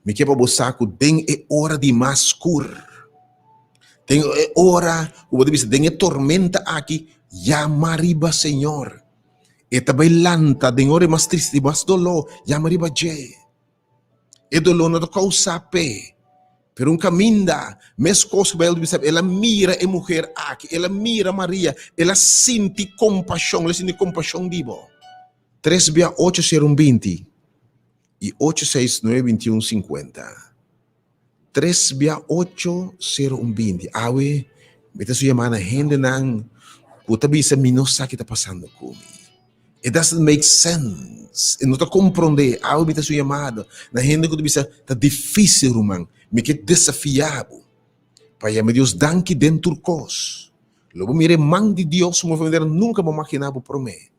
Mi ke pa bo sa ku den e ora di mas skur, den e ora ku bo ta bisa den e tormenta aki, yama riba Señor. E ta bai lanta den ora di mas triste, di mas doló, yama riba dje. E doló no ta kousá p'e, pero un kaminda, meskos ku Beibel ta bisa, el a mira e muher aki, el a mira Maria, el a sinti kompashon, el a sinti kompashon di bo. Tres bia ocho sero un binti i ocho seis nuebe binti un sinkuenta. Tres bia ocho sero un binti. Awe mi ta su yama na hendenan ku ta bisa mi no sa ki ta pasando ku mi. It doesn't make sense. E no ta komprondé. Awe mi ta hasi un yamada na hende ku ta bisa, Ta difísil, ruman. Mi ke desafiá bo pa yama Dios danki den tur kos. Lo bo mira e man di Dios move manera nunka bo a maginá bo promé.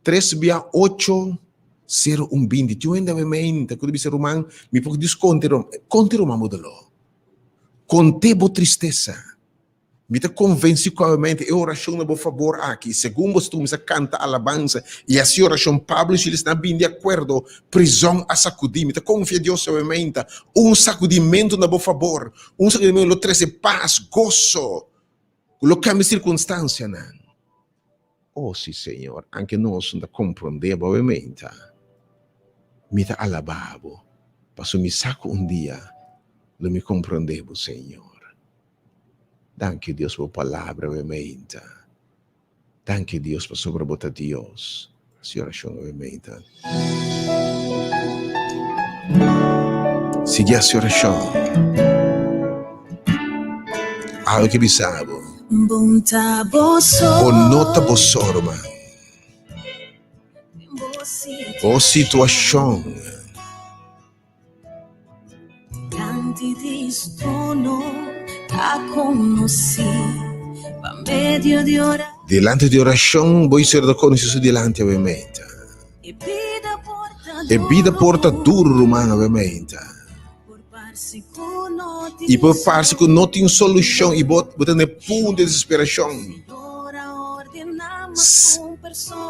Tres bia ocho, sero un binti. Tin un hende awe meinta ku ta bisa, Ruman, mi por dis konta e ruman. Konta e ruman bo doló. Kont'é bo tristesa. Mi ta konvensí ku awemente e orashon na bo fabor aki, segun bo ta kuminsá kanta alabansa i hasi orashon, Pablo i Silas nan a bini di akuerdo, prizòn a sakudí. Mi ta konfia Dios awemente, un sakudimentu na bo fabor, un sakudimentu lo trese pas, goso, ku lo kambia sirkunstansianan. Oh, sí, Señor, anke nos no ta komprondé bo awemente, mi ta alabá bo, pasobra mi sa ku un dia lo mi komprondé bo, Señor. Danki Dios pa bo palabra awe meinta. Danki Dios pasobra bo ta Dios. Hasi orashon awe meinta. Sigui hasi orashon. Awe ke bisa bo. Bo no ta bo so, ruman. Bo situashon. Dilanti di orashon bo ser ta konosí su dilanti awe-meinta. E bida por ta duru ruman awe-meinta. I por parse ku no tin solushon i bo bo ta na e punto di desesperashon.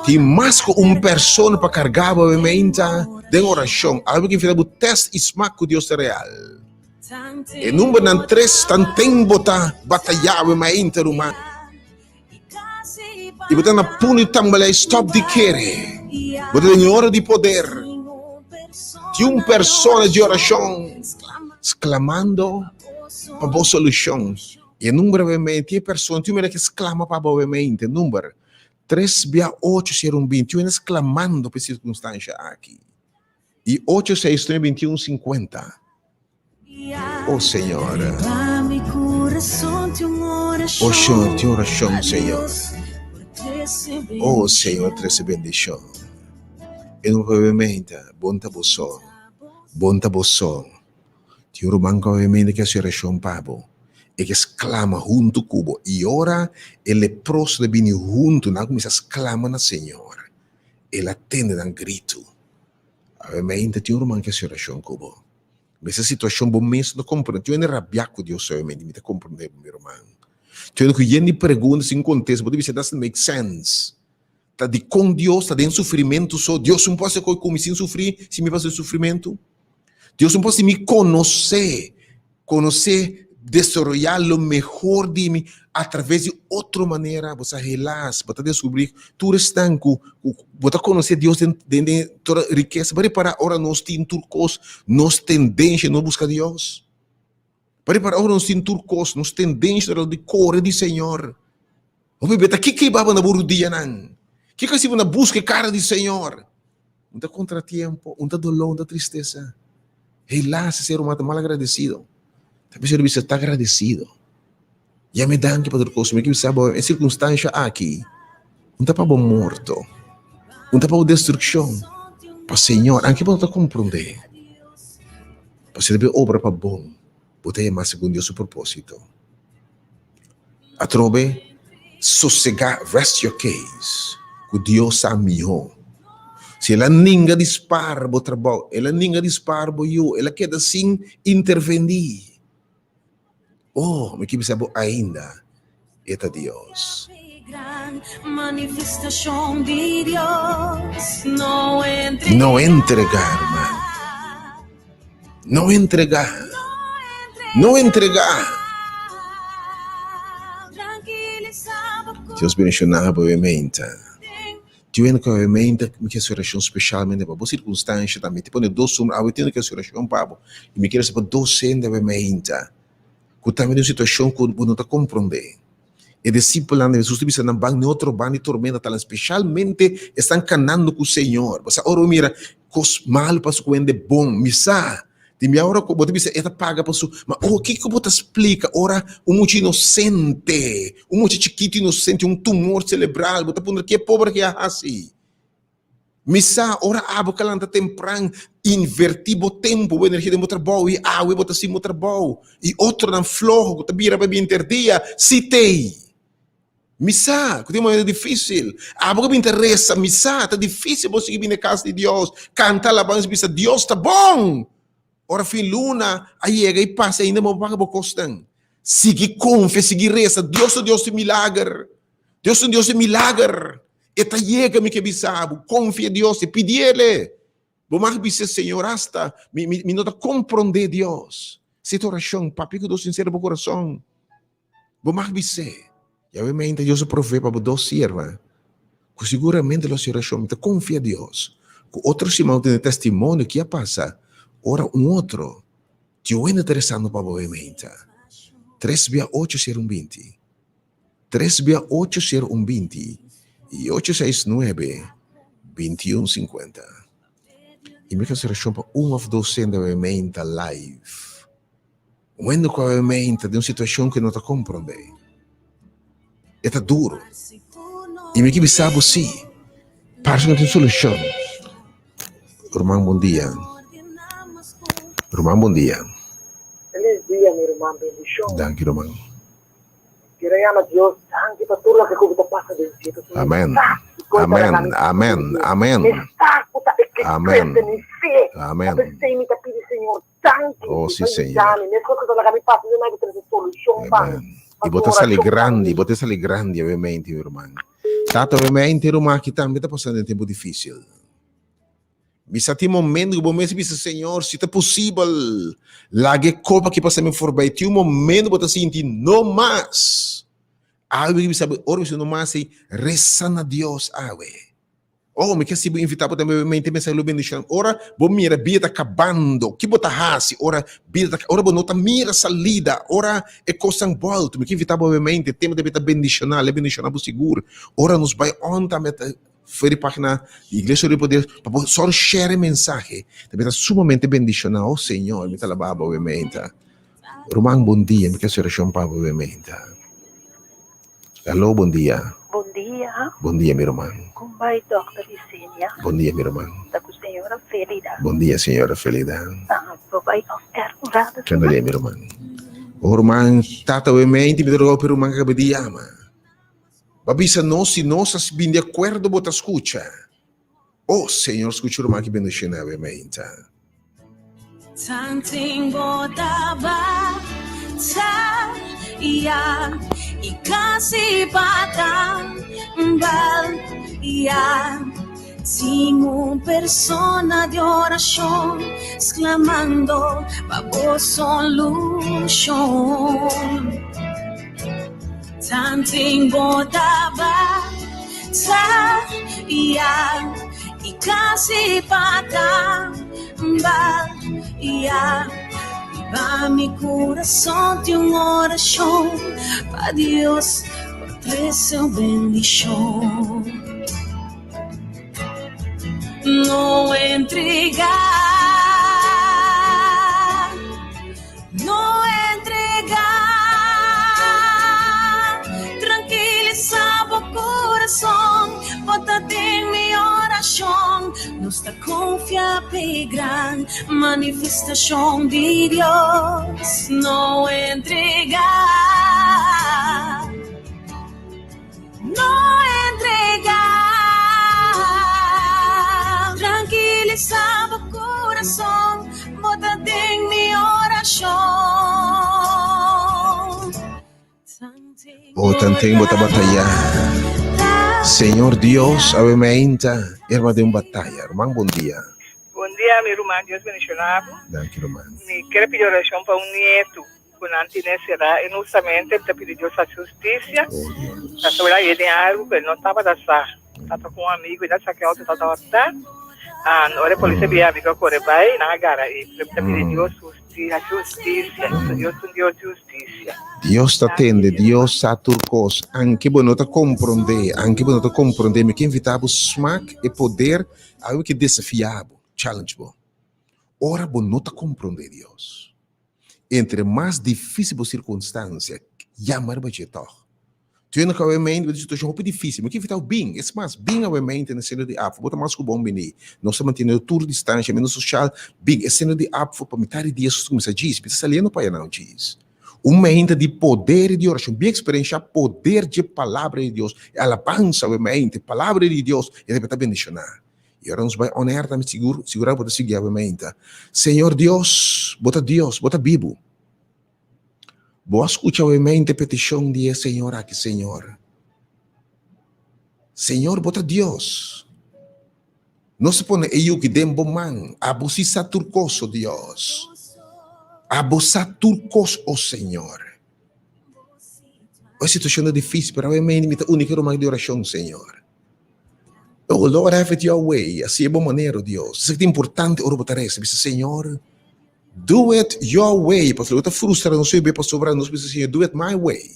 Tin mas ku un persona pa karga bo awe-meinta den orashon. Algu ki enfrenta bo tèst i smak ku Dios ta real. E numbernan tres tanten bo ta batayá awe mainta, ruman. I bo ta na punto di tambalea i stòp di kere. Bo ta den e ora di poder. Tin un persona di orashon sklamando pa bo solushon. I e number awe mainta, tin e persona, tin un mira ke sklama pa bo awe mainta, e number Tres bia ocho sera un binti un sklamando pa e sirkunstansha aki. I ocho seis nuebe binti un sinkuenta. O Señor. O Señor, tin orashon, Señor. O Señor, trese bendishon. E no por menta, bon ta bo so. Bon ta bo so. Tin un ruman ku obviamente ke hasi orashon pa bo. E ke sklama huntu ku bo. I ora e leproso ta bini huntu, nan a kuminsá sklama na Señor. El a tende nan gritu. Obviamente tin un ruman ke hasi orashon ku bo. Mester situashon bo mes no komprende. Tin hende rabiá ku Dios obviamente. Mi ta komprende bo, mi ruman. Tin hende ku yen di pregunta sin kontesta. Bo ta bisa, doesn't make sense. Ta dikon Dios ta den sufrimentu so? Dios un por hasi koi ku mi sin sufri, si mi pasa den sufrimentu? Dios un por hasi mi konosé, konosé, desaroyá lo mehor di mi atraves di otro manera? Bo sa helaas, bo ta deskubrí tur esnan ku bo ta konosé Dios den den den tur rikesa. Bo ripará ora nos tin tur kos, nos tendensia no buska Dios. Bo ripará ora nos tin tur kos, nos tendensia ta di kore di Señor. Hopi beta kiko i baba na bo rudianan? Kiko si bo na buska e kara di Señor? Un ta kontratiempo, un ta doló, un ta tristesa. Helaas e ser humano ta mal agradesido. Ta bisa bisa ta agradesido. Yam'e danki pa tur kos. Mi ke bisa bo e sirkunstansha aki un ta pa bo morto, un ta pa bo destrukshon. Pa Señor, anke bo no ta komprondé, pasobra e ta obra pa bon. Bo ta yamá segun Dios su propósito. Atrobe, sosegá, rest your case, ku Dios sa mihó. Si el a ninga di spar bo trabou, el a ninga di spar bo yu, el a keda sin intervení. Oh, mi ke bisa bo ainda e ta Dios. No entregá, ruman. No entregá. No entregá. Dios bendishoná bo obviamente. Dios hende ku obviamente mi ke hasi orashon speshalmente pa bo sirkunstansha tambe. Ti pone dos numero awe tin ku hasi orashon pa bo i mi kier hasi pa dos hende obviamente ku tambe den un situashon ku bo no ta komprondé. E disipelnan di Hesus ta bisa nan ban otro ban di tormenta talan speshalmente esnan kanando ku Señor. Bo sa ora bo mira kos malu pasa ku hende bon, mi sa di mi ora ku bo ta bisa e ta paga pa su, ma oh kiko bo ta splika ora un mucha inosente, un mucha chikitu inosente, un tumor selebral, bo ta puntra ke pober ke a hasi? Mi sa, ora abo ka lanta tempran, invertí bo tempu, bo energia den bo trabou i awe bo ta sin bo trabou i otronan floho ku ta bira pa binter dia, si t'ei. Mi sa ku tin momentu difísil. Abo ku bin ta resa, mi sa, ta difísil bo sigui bini kas di Dios, kanta alabansa i bisa, Dios ta bon! Ora fin luna a yega i pasa ainda bo no paga bo kosnan. Sigui konfia, sigui resa, Dios ta Dios di milager. Dios ta un Dios di milager. E ta yega, mi ke bisa bo, konfia Dios i pidi El. Bo mag bisa, Señor, asta mi, mi, mi no ta komprondé Dios. Si ta orashon, papia ku Dios sinsero bo kurason. Bo mag bis'é, Yahweh meinta Dios a provee pa bo dos sierva, ku siguramente lo hasi orashon. Mi ta konfia Dios ku otro siman lo tene testimonio ki a pasa ora un otro tin un hende ta resando pa bo meinta. Tres bia ocho sero un binti. Tres bia ocho sero un binti i ocho seis nuebe binti un sinkuenta. I mi hasi orashon pa un òf dos hende awe meinta live. Un hende ku awe meinta den un situashon ku e no ta komprondé. E ta duru. I mi ke bisa bo si, parse ku no tin solushon. Ruman bon dia. Ruman bon dia. Feliz dia mi ruman bendishon. Danki ruman. Quiero yama Dios danki pa tur loke ku bo ta pasa den dje pasobra mi Amen. sa ku koe ta Amen. laga mi Amen. sufri. Amen. Mi sa ku ta e ke Amen. crece mi fe. Ta Amen. p'esei mi ta pidi Señor danki Oh, pa si Señor. yuda mi. Meskos ku ta laga mi pasa den mai ta trese solushon pa mi. Amen. I bo Pasobra ta sali orashon pa grandi, mi. bo ta sali grandi obviamente, mi ruman. Tata, obviamente, ruman aki tambe ta pasando den tempu dificil. Mi sa tin momento ku bo mes bisa, Señor, si ta posibel, laga e kopa aki pasa mi forbij. Tin un momento bo ta sinti, no mas. Awe mi bisa bo, ora mi bisa no mas ei, resa na Dios awe. Oh, mi ke si bo invita bo tambe mente mensahe lo bendicion. Ora bo mira bida ta kabando, ki bo ta hasi ora bida ta, ora bo no ta mira salida, ora e kosnan bolto. Mi ke invita bo mente, tema debe ta bendiciona, lo bendiciona bo sigur. Ora nos bai on tambe ta For di pagina di Iglesia Rio Poder pa bo solo share e mensahe ta sumamente bendiciona. Oh Señor, mi ta alaba bo obviamente. Ruman, bon dia. Mi ke haci oracion pa bo obviamente. Aló, bon dia. Bon dia. Bon dia, mi ruman. Con bai, Dòkter Isenia? Bon dia, mi ruman. Ta cu señora Felida. Bon dia, señora Felida. Ah, bo bai off air un rato, Kende dia, mi ruman? Oh, ruman, tata obviamente, mi ta roga pa e ruman cu acaba di yama. Bo a bisa nos si nos a bin di akuerdo bo ta skucha. Oh Señor skucha ruman ki bendishon awe mainta. Tanten bo ta bataya i kasi pa tambaya. Riba mi kurason tin un orashon pa Dios por trese un bendishon. No entrega, no entrega. Tranquilisa bo corazón, bo ta den mi oracion. Nos ta confia p'e gran manifestacion di Dios. No entrega. No entrega. Tranquilisa bo corazon, bo ta den mi oracion. Oh, tanten bo ta bataya. Señor Dios, awe meinta, erma den un bataya. Ruman, bon dia. Bon dia, mi ruman. Dios bendiciona bo. Danki, ruman. Mi kier pidi oracion pa un nietu. Ku nan tine será inhustamente, mi ta pidi Dios hasi hustisia. Pasobra e den algu ku e no tabata sa. Tabata ku un amigu, e ta sa ke outo tabata hòrtá. Ora e polis a bira, e amigu a kore bai, nan a gara e. Pero mi ta pidi Dios hasi hustisia, pasobra Dios ta un Dios di hustisia. Dios ta tende, Dios sa tur kos. Anke bo no ta komprondé, anke bo no ta komprondé, mi ke invitá bo smak e poder, algu ke desafiá bo, challenge bo. Ora bo no ta komprondé Dios. Entre mas difícil bo circunstancia, yama riba dje tog. Tuendo ku awe mente situashon hopi difísil. Mi ke invitá bo bin. Es mas, bin awe mente na seno di APFA. Bo ta mas ku bon bini. Nos ta manteniendo tur distansiamentu sosial. Bin e seno di APFA pa mitar di dia nos ta kuminsá djis. Mi ta saliendo pa ayanan djis. Un mente di poder i di orashon. Bin eksperenshá poder dje Palabra di Dios. E alabansa awe mente, Palabra di Dios, e ta bendishoná. I ora nos bai on air tambe sigur, sigurá bo ta sigui awe mente. Señor Dios, bo ta Dios, bo ta bibu. Bo a skucha awe mente petishon di e señor aki, Señor. Señor, bo ta Dios. Nos a pone e yuki den bo man. Abo si sa tur kos, o Dios. Abo sa tur kos, o Señor. E situashon ta difísil, pero awe mente mi ta uni ku e ruman di orashon, Señor. Oh Lord, have it your way. Hasi e bo manera, o Dios. Esaki ta importante ora bo ta resa. Bisa, Señor, do it your way. Pasobra bo ta frustra nos hopi pasobra nos bisa, Señor, do it my way.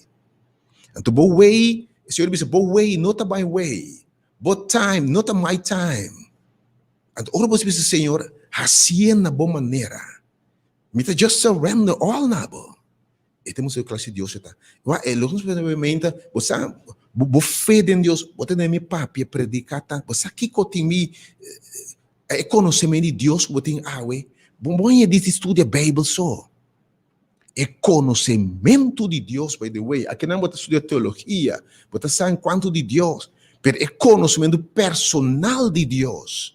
Anto bo way, e Señor bisa, bo way no ta my way. Bo time no ta my time. Anto ora bo bisa, Señor, hasié na bo manera. Mi ta just surrender all na bo. E ta mustra klase Dios e ta. Wak, e loke nos por tene mente, bo sa, bo, bo fe den Dios, bo tene mi papia, prediká ta, bo sa kiko tin mi, e konosementu di Dios ku bo tin awe, bo bo haña di studia Beibel so. E konosementu di Dios, by the way, akinan bo ta studia teologia, bo ta sa enkuanto di Dios, pero e konosementu personal di Dios,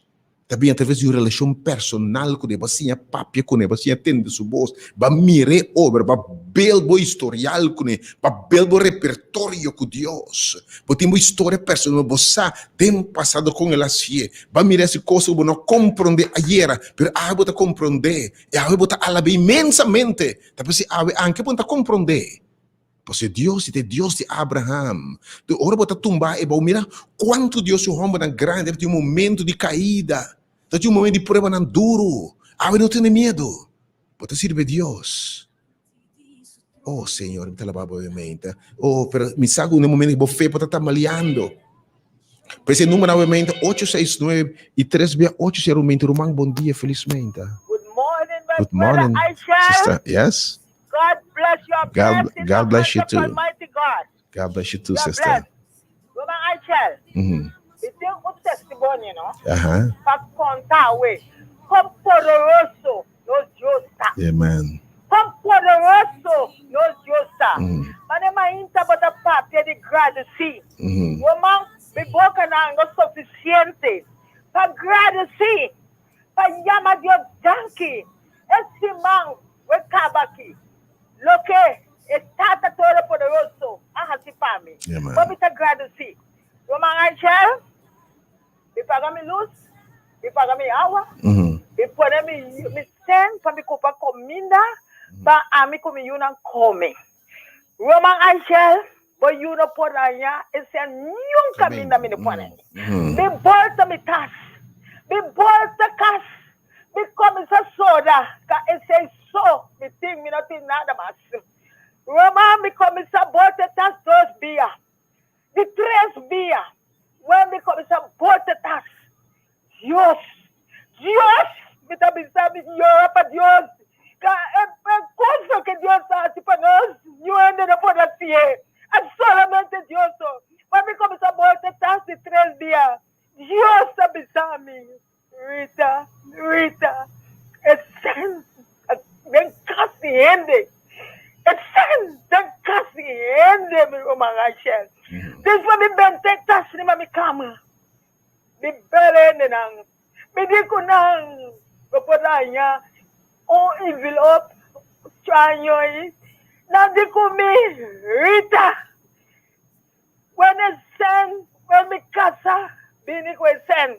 Ta bin atraves di un relashon personal ku ne, bo a siña papia ku ne, bo a siña tende su bos, bo a mira e obra, bo a bel bo historial ku ne, bo a bel bo repertorio ku Dios. Bo tin bo historia personal, bo sa den pasado kon el a hasié. Bo a mira hasi kos ku bo no a komprondé ayera, pero awe bo ta komprondé, i awe bo ta alab'é inmensamente. Ta p'esei awe anke bo no ta komprondé. Pasobra Dios ta e Dios di Abraham. Di ora bo ta tumba e bou, mira kuantu Dios su hòmbernan grandi a tin un momentu di kaida, ta tin un momentu di pruebanan duru. Awe no tene miedu, bo ta sirbi Dios. Oh Señor, mi ta alabá bo obviamente. Oh, pero mi sa ku un momento bo fe por ta tambaleando. Pues e número obviamente 869 i 3 bia 8 0 Ruman, bon dia, felizmente. Good morning, my Good morning, brother Aisha. sister. Yes. God bless you. God, Blessing God bless you of too. Almighty God. God bless you too, You are sister. blessed. Roman Aichel, mi tin un testimonio, no? Pa konta we kon poderoso nos Dios ta. Amen. Kon poderoso nos Dios ta. Mane mainta bo ta papia di gradisí. Roman, mi bokanan no sufisiente pa gradisí. Pa yama Dios danki e siman ku e kaba aki, loke e Tata Todopoderoso a hasi pa mi. Bo mi ta gradisí. Ruman Angel, mi paga mi lus, mi paga mi awa, mi pone mi sen pa mi kumpra kuminda pa ami ku mi yunan kome. Ruman Angel, bo yu no por haña e sen niun kaminda mi no pone. Mi bolta mi tas, mi bolta kas, mi kuminsá soda ka esei so mi tin, mi no tin nada mas. Ruman, mi kuminsá bolta e tas dos bia, di tres bia, wen mi kuminsá bolta e tas, Dios, Dios, mi ta bisa, mi yora pa Dios, ka e cosa que Dios ta haci pa nos, niun hende no por hacié, a solamente Dios so. Pa mi cuminsa bolta tas di tres dia, Dios ta bisa mi, Rita, Rita, e sen den cas di hende, e sen den cas di hende, mi ruman Rachel. Despues mi benta e tas riba mi cama. Mi bel hendenan, mi di ku nan lo por daña un envelop straño ei. Nan di ku mi, Rita, wen e sèn, wen mi kasa bini ku e sèn.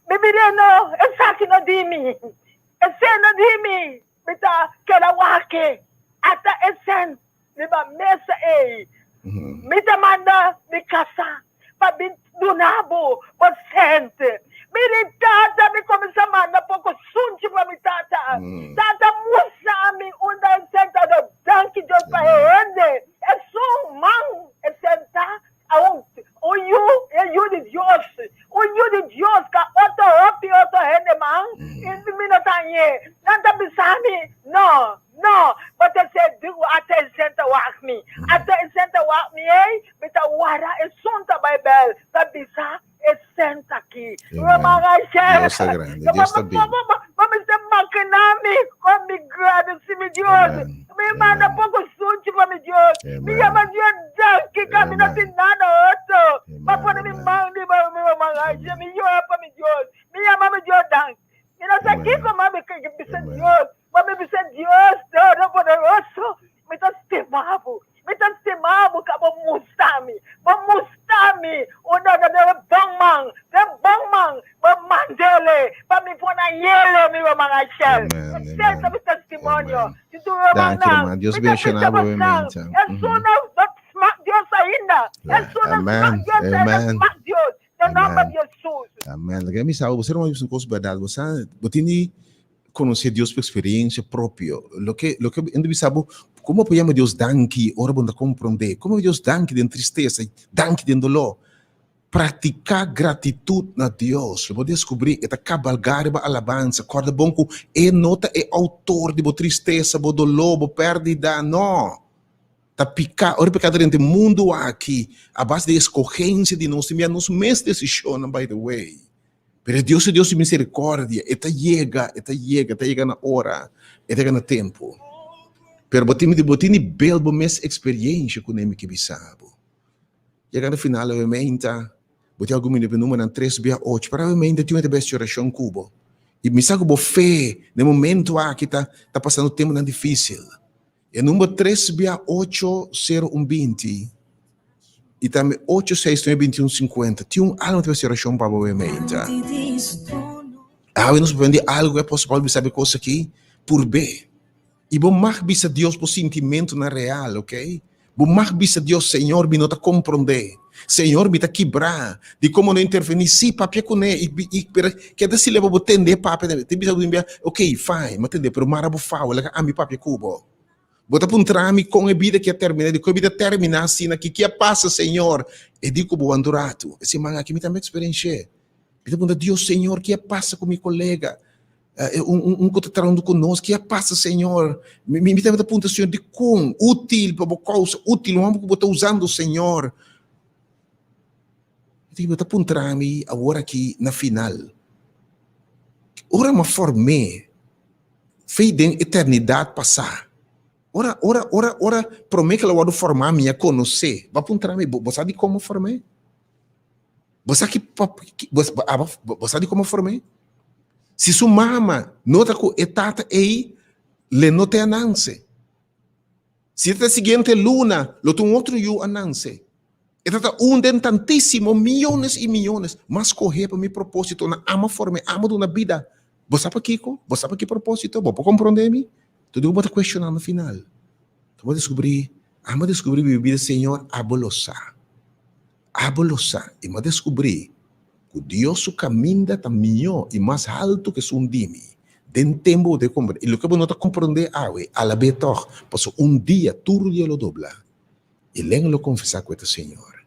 Mi bira no, esaki no di mi, e sèn no di mi, mi ta keda wak ata e sèn riba mesa ei. Mi ta manda mi kasa pa bin duna bo bo sènt. Mi di tata, mi kuminsá manda poko sunchi pa mi tata. Tata mustra mi unda e sènt ta. Danki Dios pa e hende. Esun man e sènt ta a un un yu, e yu di Dios. Un yu di Dios ka otro hopi otro hende man i mi no ta hañ'é. Nan ta bisa mi, No, no. No, bo ta ser di ata e senta wak mi. Ata e senta wak mi ei, mi ta wara esun ta bai bel ta bisa e senta aki. Amen. Dios ta grandi, Dios ta bibu. Bo mester makina mi kon mi gradisi mi Dios. Amen. Mi manda Amen. poko sunchi pa mi Dios. Mi Amen. yama Dios danki ka mi no Amen. tin nada otro. Pa Amen. pone mi Amen. man riba mi man Amen. Mi yora pa mi Dios. Mi yama mi Dios danki. Mi no sa Amen. kiko ma mi bisa Amen. Dios. Ma mi bisa Dios Todopoderoso, mi ta stima bo. Mi ta stima bo ka bo musta mi. Bo musta mi un berdadero bon man. Den bon man, bo mandele pa mi por na yele mi ruman Rachel. Amen. Esei ta Amen. mi testimonio. Amen. Di tur Danki, rumannan, ruman. Dios mi ta bisa benshoná bo, bosan, Menta. esun no smak Dios ainda. Esun no smak Amen. Dios ainda, Amen. smak Dios. Den nomber Amen. di Jesus. Amen. Laga mi sa, bo ser un kos bèrdat. Bo sa, bo tin di konosé Dios pa eksperensia propio. Loke, loke hende bisa bo, komo bo por yama Dios danki ora bo no ta komprondé? Komo Dios danki den tristesa, danki den doló? Praktiká gratitut na Dios. Lo bo deskubrí e ta kabalgá riba alabansa. Kòrda bon ku e no ta e outor di bo tristesa, bo doló, bo pèrdida. No! Ta piká, ora piká ta drenta e mundu aki a base di eskogensia di nos, tin bia nos mes desishonnan by the way. Pero e Dios e Dios di miserikordia, e ta yega, e ta yega, e ta yega na ora, e ta yega na tempu. Pero bo tin bo tin di build bo mes eksperiensha kuné mi ke bisa bo. Yega na final obviamente bo tin algun minuto pa e numeronan tres bia ocho, pero obviamente tin un ta besti orashon ku bo. I mi sa ku bo fe na e momento aki ta ta pasando tempunan difisil. E number tres bia ocho sero un 20 i tambe ocho seis nuebe 21 50. Tin un alma ta hasi orashon pa bo meinta. Awe nos por di algu ku apòstel Pablo bisa e kos aki, Purb'é. I bo mag bisa Dios bo sintimentunan real, ok? Bo mag bisa Dios, Señor, mi no ta komprondé. Señor, mi ta kibrá. Di komo no intervení? Sí, papia kuné. I, i, pero keda si leba bo tende e papia tambe. Tin bisa bo tin bia, ok, fine, mi a tende, pero mara bo fawe, laga ami papia ku bo. Bo ta puntra mi kon e bida ki a terminá, di kon e bida a terminá asina, ki ki a pasa, Señor? E di ku bo wanta un ratu. E siman aki mi tambe eksperensh'é. Mi ta puntra Dios, Señor, ki a pasa ku mi kolega? Un, un, un ku ta trahando ku nos, ki a pasa, Señor? Mi, mi tambe ta puntra, Señor, dikon? Útil pa bo kousa, útil, un hòmber ku bo ta usando, Señor. I bo ta puntra mi awor aki na final, ora mi a form'é fe den eternidat pasá, ora, ora, ora, ora promé ku el a wòrdu formá mi a konos'é, bo a puntra mi, bo, bo sa dikon mi a form'é? Bo sa ki bo sa di komo form'é? Si su mama nota ku e tata ei le no te a nanse. Si e ta siguiente luna lo ta un otro yu a nanse. E ta ta un den tantísimo miyones i miyones. M'a skohé pa mi propósito na ama form'é, ama duna bida. Bo sa pakiko? Bo sa pa ki propósito? Bo por komprondé mi? Tur di ku bo ta kuestioná na final. Bo deskubrí, ama deskubrí mi bida, Señor, abo lo sa. Abo lo sa i m'a deskubrí ku Dios su kaminda ta mihó i mas haltu ku esun di mi. Den tempu bo ta komprendé. I loke bo no ta komprendé awe, alab'é tòg, pasobra un dia tur dia lo dobla i lenga lo konfesá ku e ta Señor.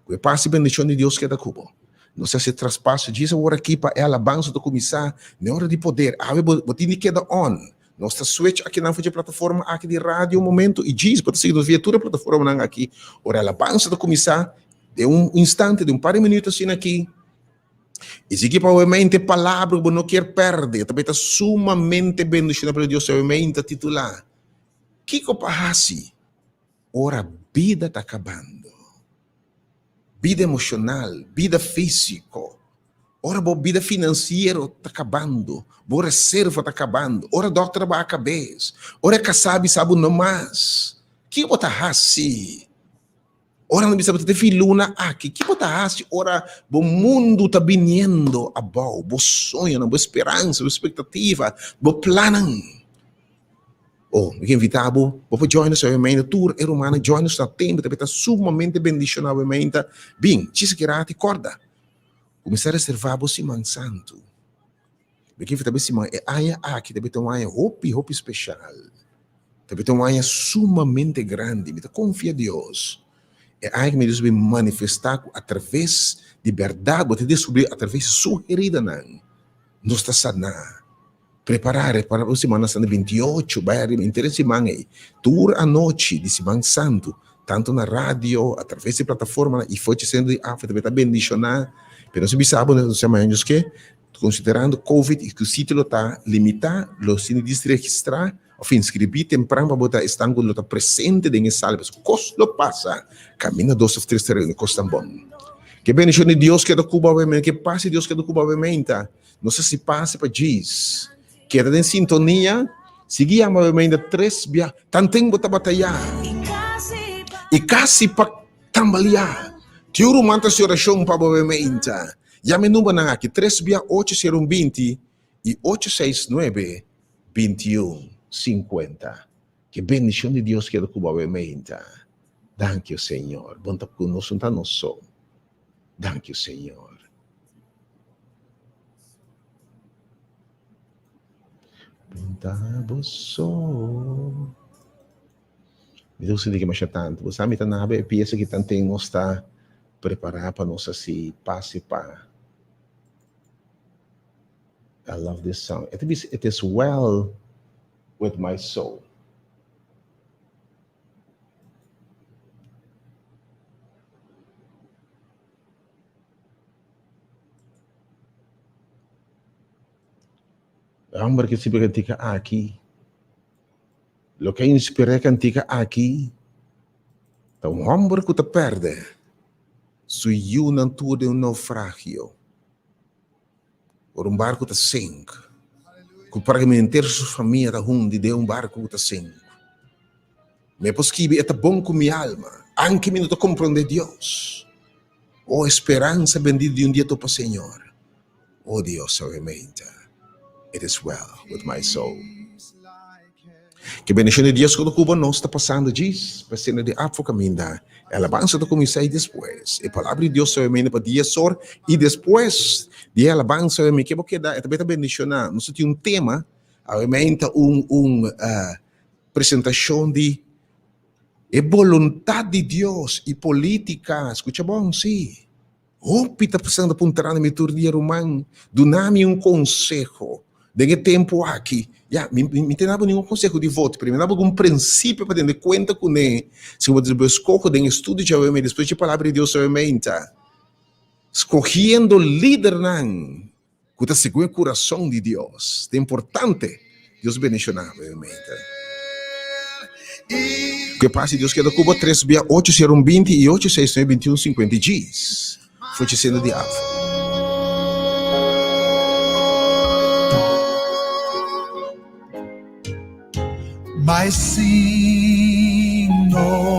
Ku e pas i bendishon di Dios keda ku bo. Nos a hasi traspaso djis awor aki pa e alabansa ta kuminsá n'e ora di poder. Awe bo bo tin di keda on. Nos ta switch akinan for dje plataforma aki di radio un momento i djis bo ta sigui nos via tur e plataformanan aki. Ora e alabansa ta kuminsá den un instante, den un par di minuut asina aki. I sigui pa obviamente palabra ku bo no kier pèrdè. Ta bai ta sumamente bendishoná pa Dios obviamente ta titulá Kiko pa hasi ora bida ta kabando? Bida emoshonal, bida físiko. Ora bo bida finansiero ta kabando, bo reserva ta kabando, ora dòkter a baha kabes, ora e kasá bisa bo no mas, ki bo ta hasi? Ora nan bisa bo ta te fin luna aki, ki bo ta hasi ora bo mundu ta biniendo abou, bo soñonan, bo speransa, bo espektativa, bo plannan? Oh, mi ke invitá bo, bo por join nos awe mainta, tur e rumannan join nos na tempu, ta ta sumamente bendishoná awe mainta. Bin, chisa ki rati, kòrda. Kuminsá reservá bo siman santu. Mi ke invitá bo siman e aña aki ta bita un aña hopi hopi speshal. Ta bita un aña sumamente grandi. Mi ta konfia Dios. E aña aki mi Dios bin manifestá ku atraves di bèrdat bo ta deskubrí atraves di su heridanan nos ta saná. Prepará, repará pa Simana Santa 28, bai ariba henter e siman ei. Tur anochi di Siman Santu, tantu na radio, atraves di plataformanan i for dje sentro di Afri tambe ta bendishoná. Pero nos a bisa bo, nos a yama hende ke, konsiderando Covid i ku sitio lo ta limitá, lo sinti dis registrá òf inskribí tempran pa bo ta esnan ku lo ta presente den e sala pasobra kos lo pasa kaminda dos òf tres ta reuni kos tan bon. Ke bendishon di Dios keda ku bo awe, ke pas di Dios keda ku bo awe meinta. Nos a si pase pa djis. Keda den sintonia, sigui yama bo meinta tres bia, tanten bo ta batayá i kasi pa tambaliá. Tiu ruman ta hasi orashon pa bo meinta. Yama e numbernan aki, tres bia ocho sero un binti i ocho seis nuebe bintiun sinkuenta. Ke bendishon di Dios keda ku bo meinta. Danki, o Señor. Bon ta ku nos, no ta nos so. Danki, Señor. Punta bo so. Mi ta sinti ke masha tantu. Bo sa mi ta nabe e piesa ki tanten nos ta prepará pa nos hasi pase pa. I love this song. E ta bisa, It is well with my soul. E homber ke sibi kantika aki, loke a inspirá e kantika aki ta un homber ku ta pèrdè su yunan tur den un naufragio. Ora un barku ta sink, ku práktikamente henter su famia ta hundi den un barku ku ta sink. Mi a por skibi, E ta bon ku mi alma, anke mi no ta komprondé Dios. O speransa bendito di un dia topa Señor. O Dios, obviamente, it is well with my soul. Ke bendishon di Dios ku ta kuba nos ta pasando djis pa esena di afo kaminda e alabansa ta kuminsá i despues e palabra di Dios obviamente pa dies or i despues di e alabansa obviamente ke bo keda e ta beta bendishoná. Nos ta tin un tema obviamente un un presentashon di e boluntat di Dios i politika. Skucha bon si. Hopi ta pasando puntra na mi tur dia, Ruman, duna mi un konseho den e tempu aki. Ya, mi mi ta daba ningun konseho di voto, pero mi daba algun prinsipio pa tene kuenta kuné si bo ta skoho den e studio djawe mi despues dje Palabra di Dios obviamente. Skohiendo lidernan ku ta segun e kurason di Dios. Ta importante. Dios bendishoná bo obviamente. Ku e pas di Dios keda ku bo tres bia ocho sero un binti i ocho seis nuebe binti un sinkuenta i djis. Fochi sendo di afo. My sin no.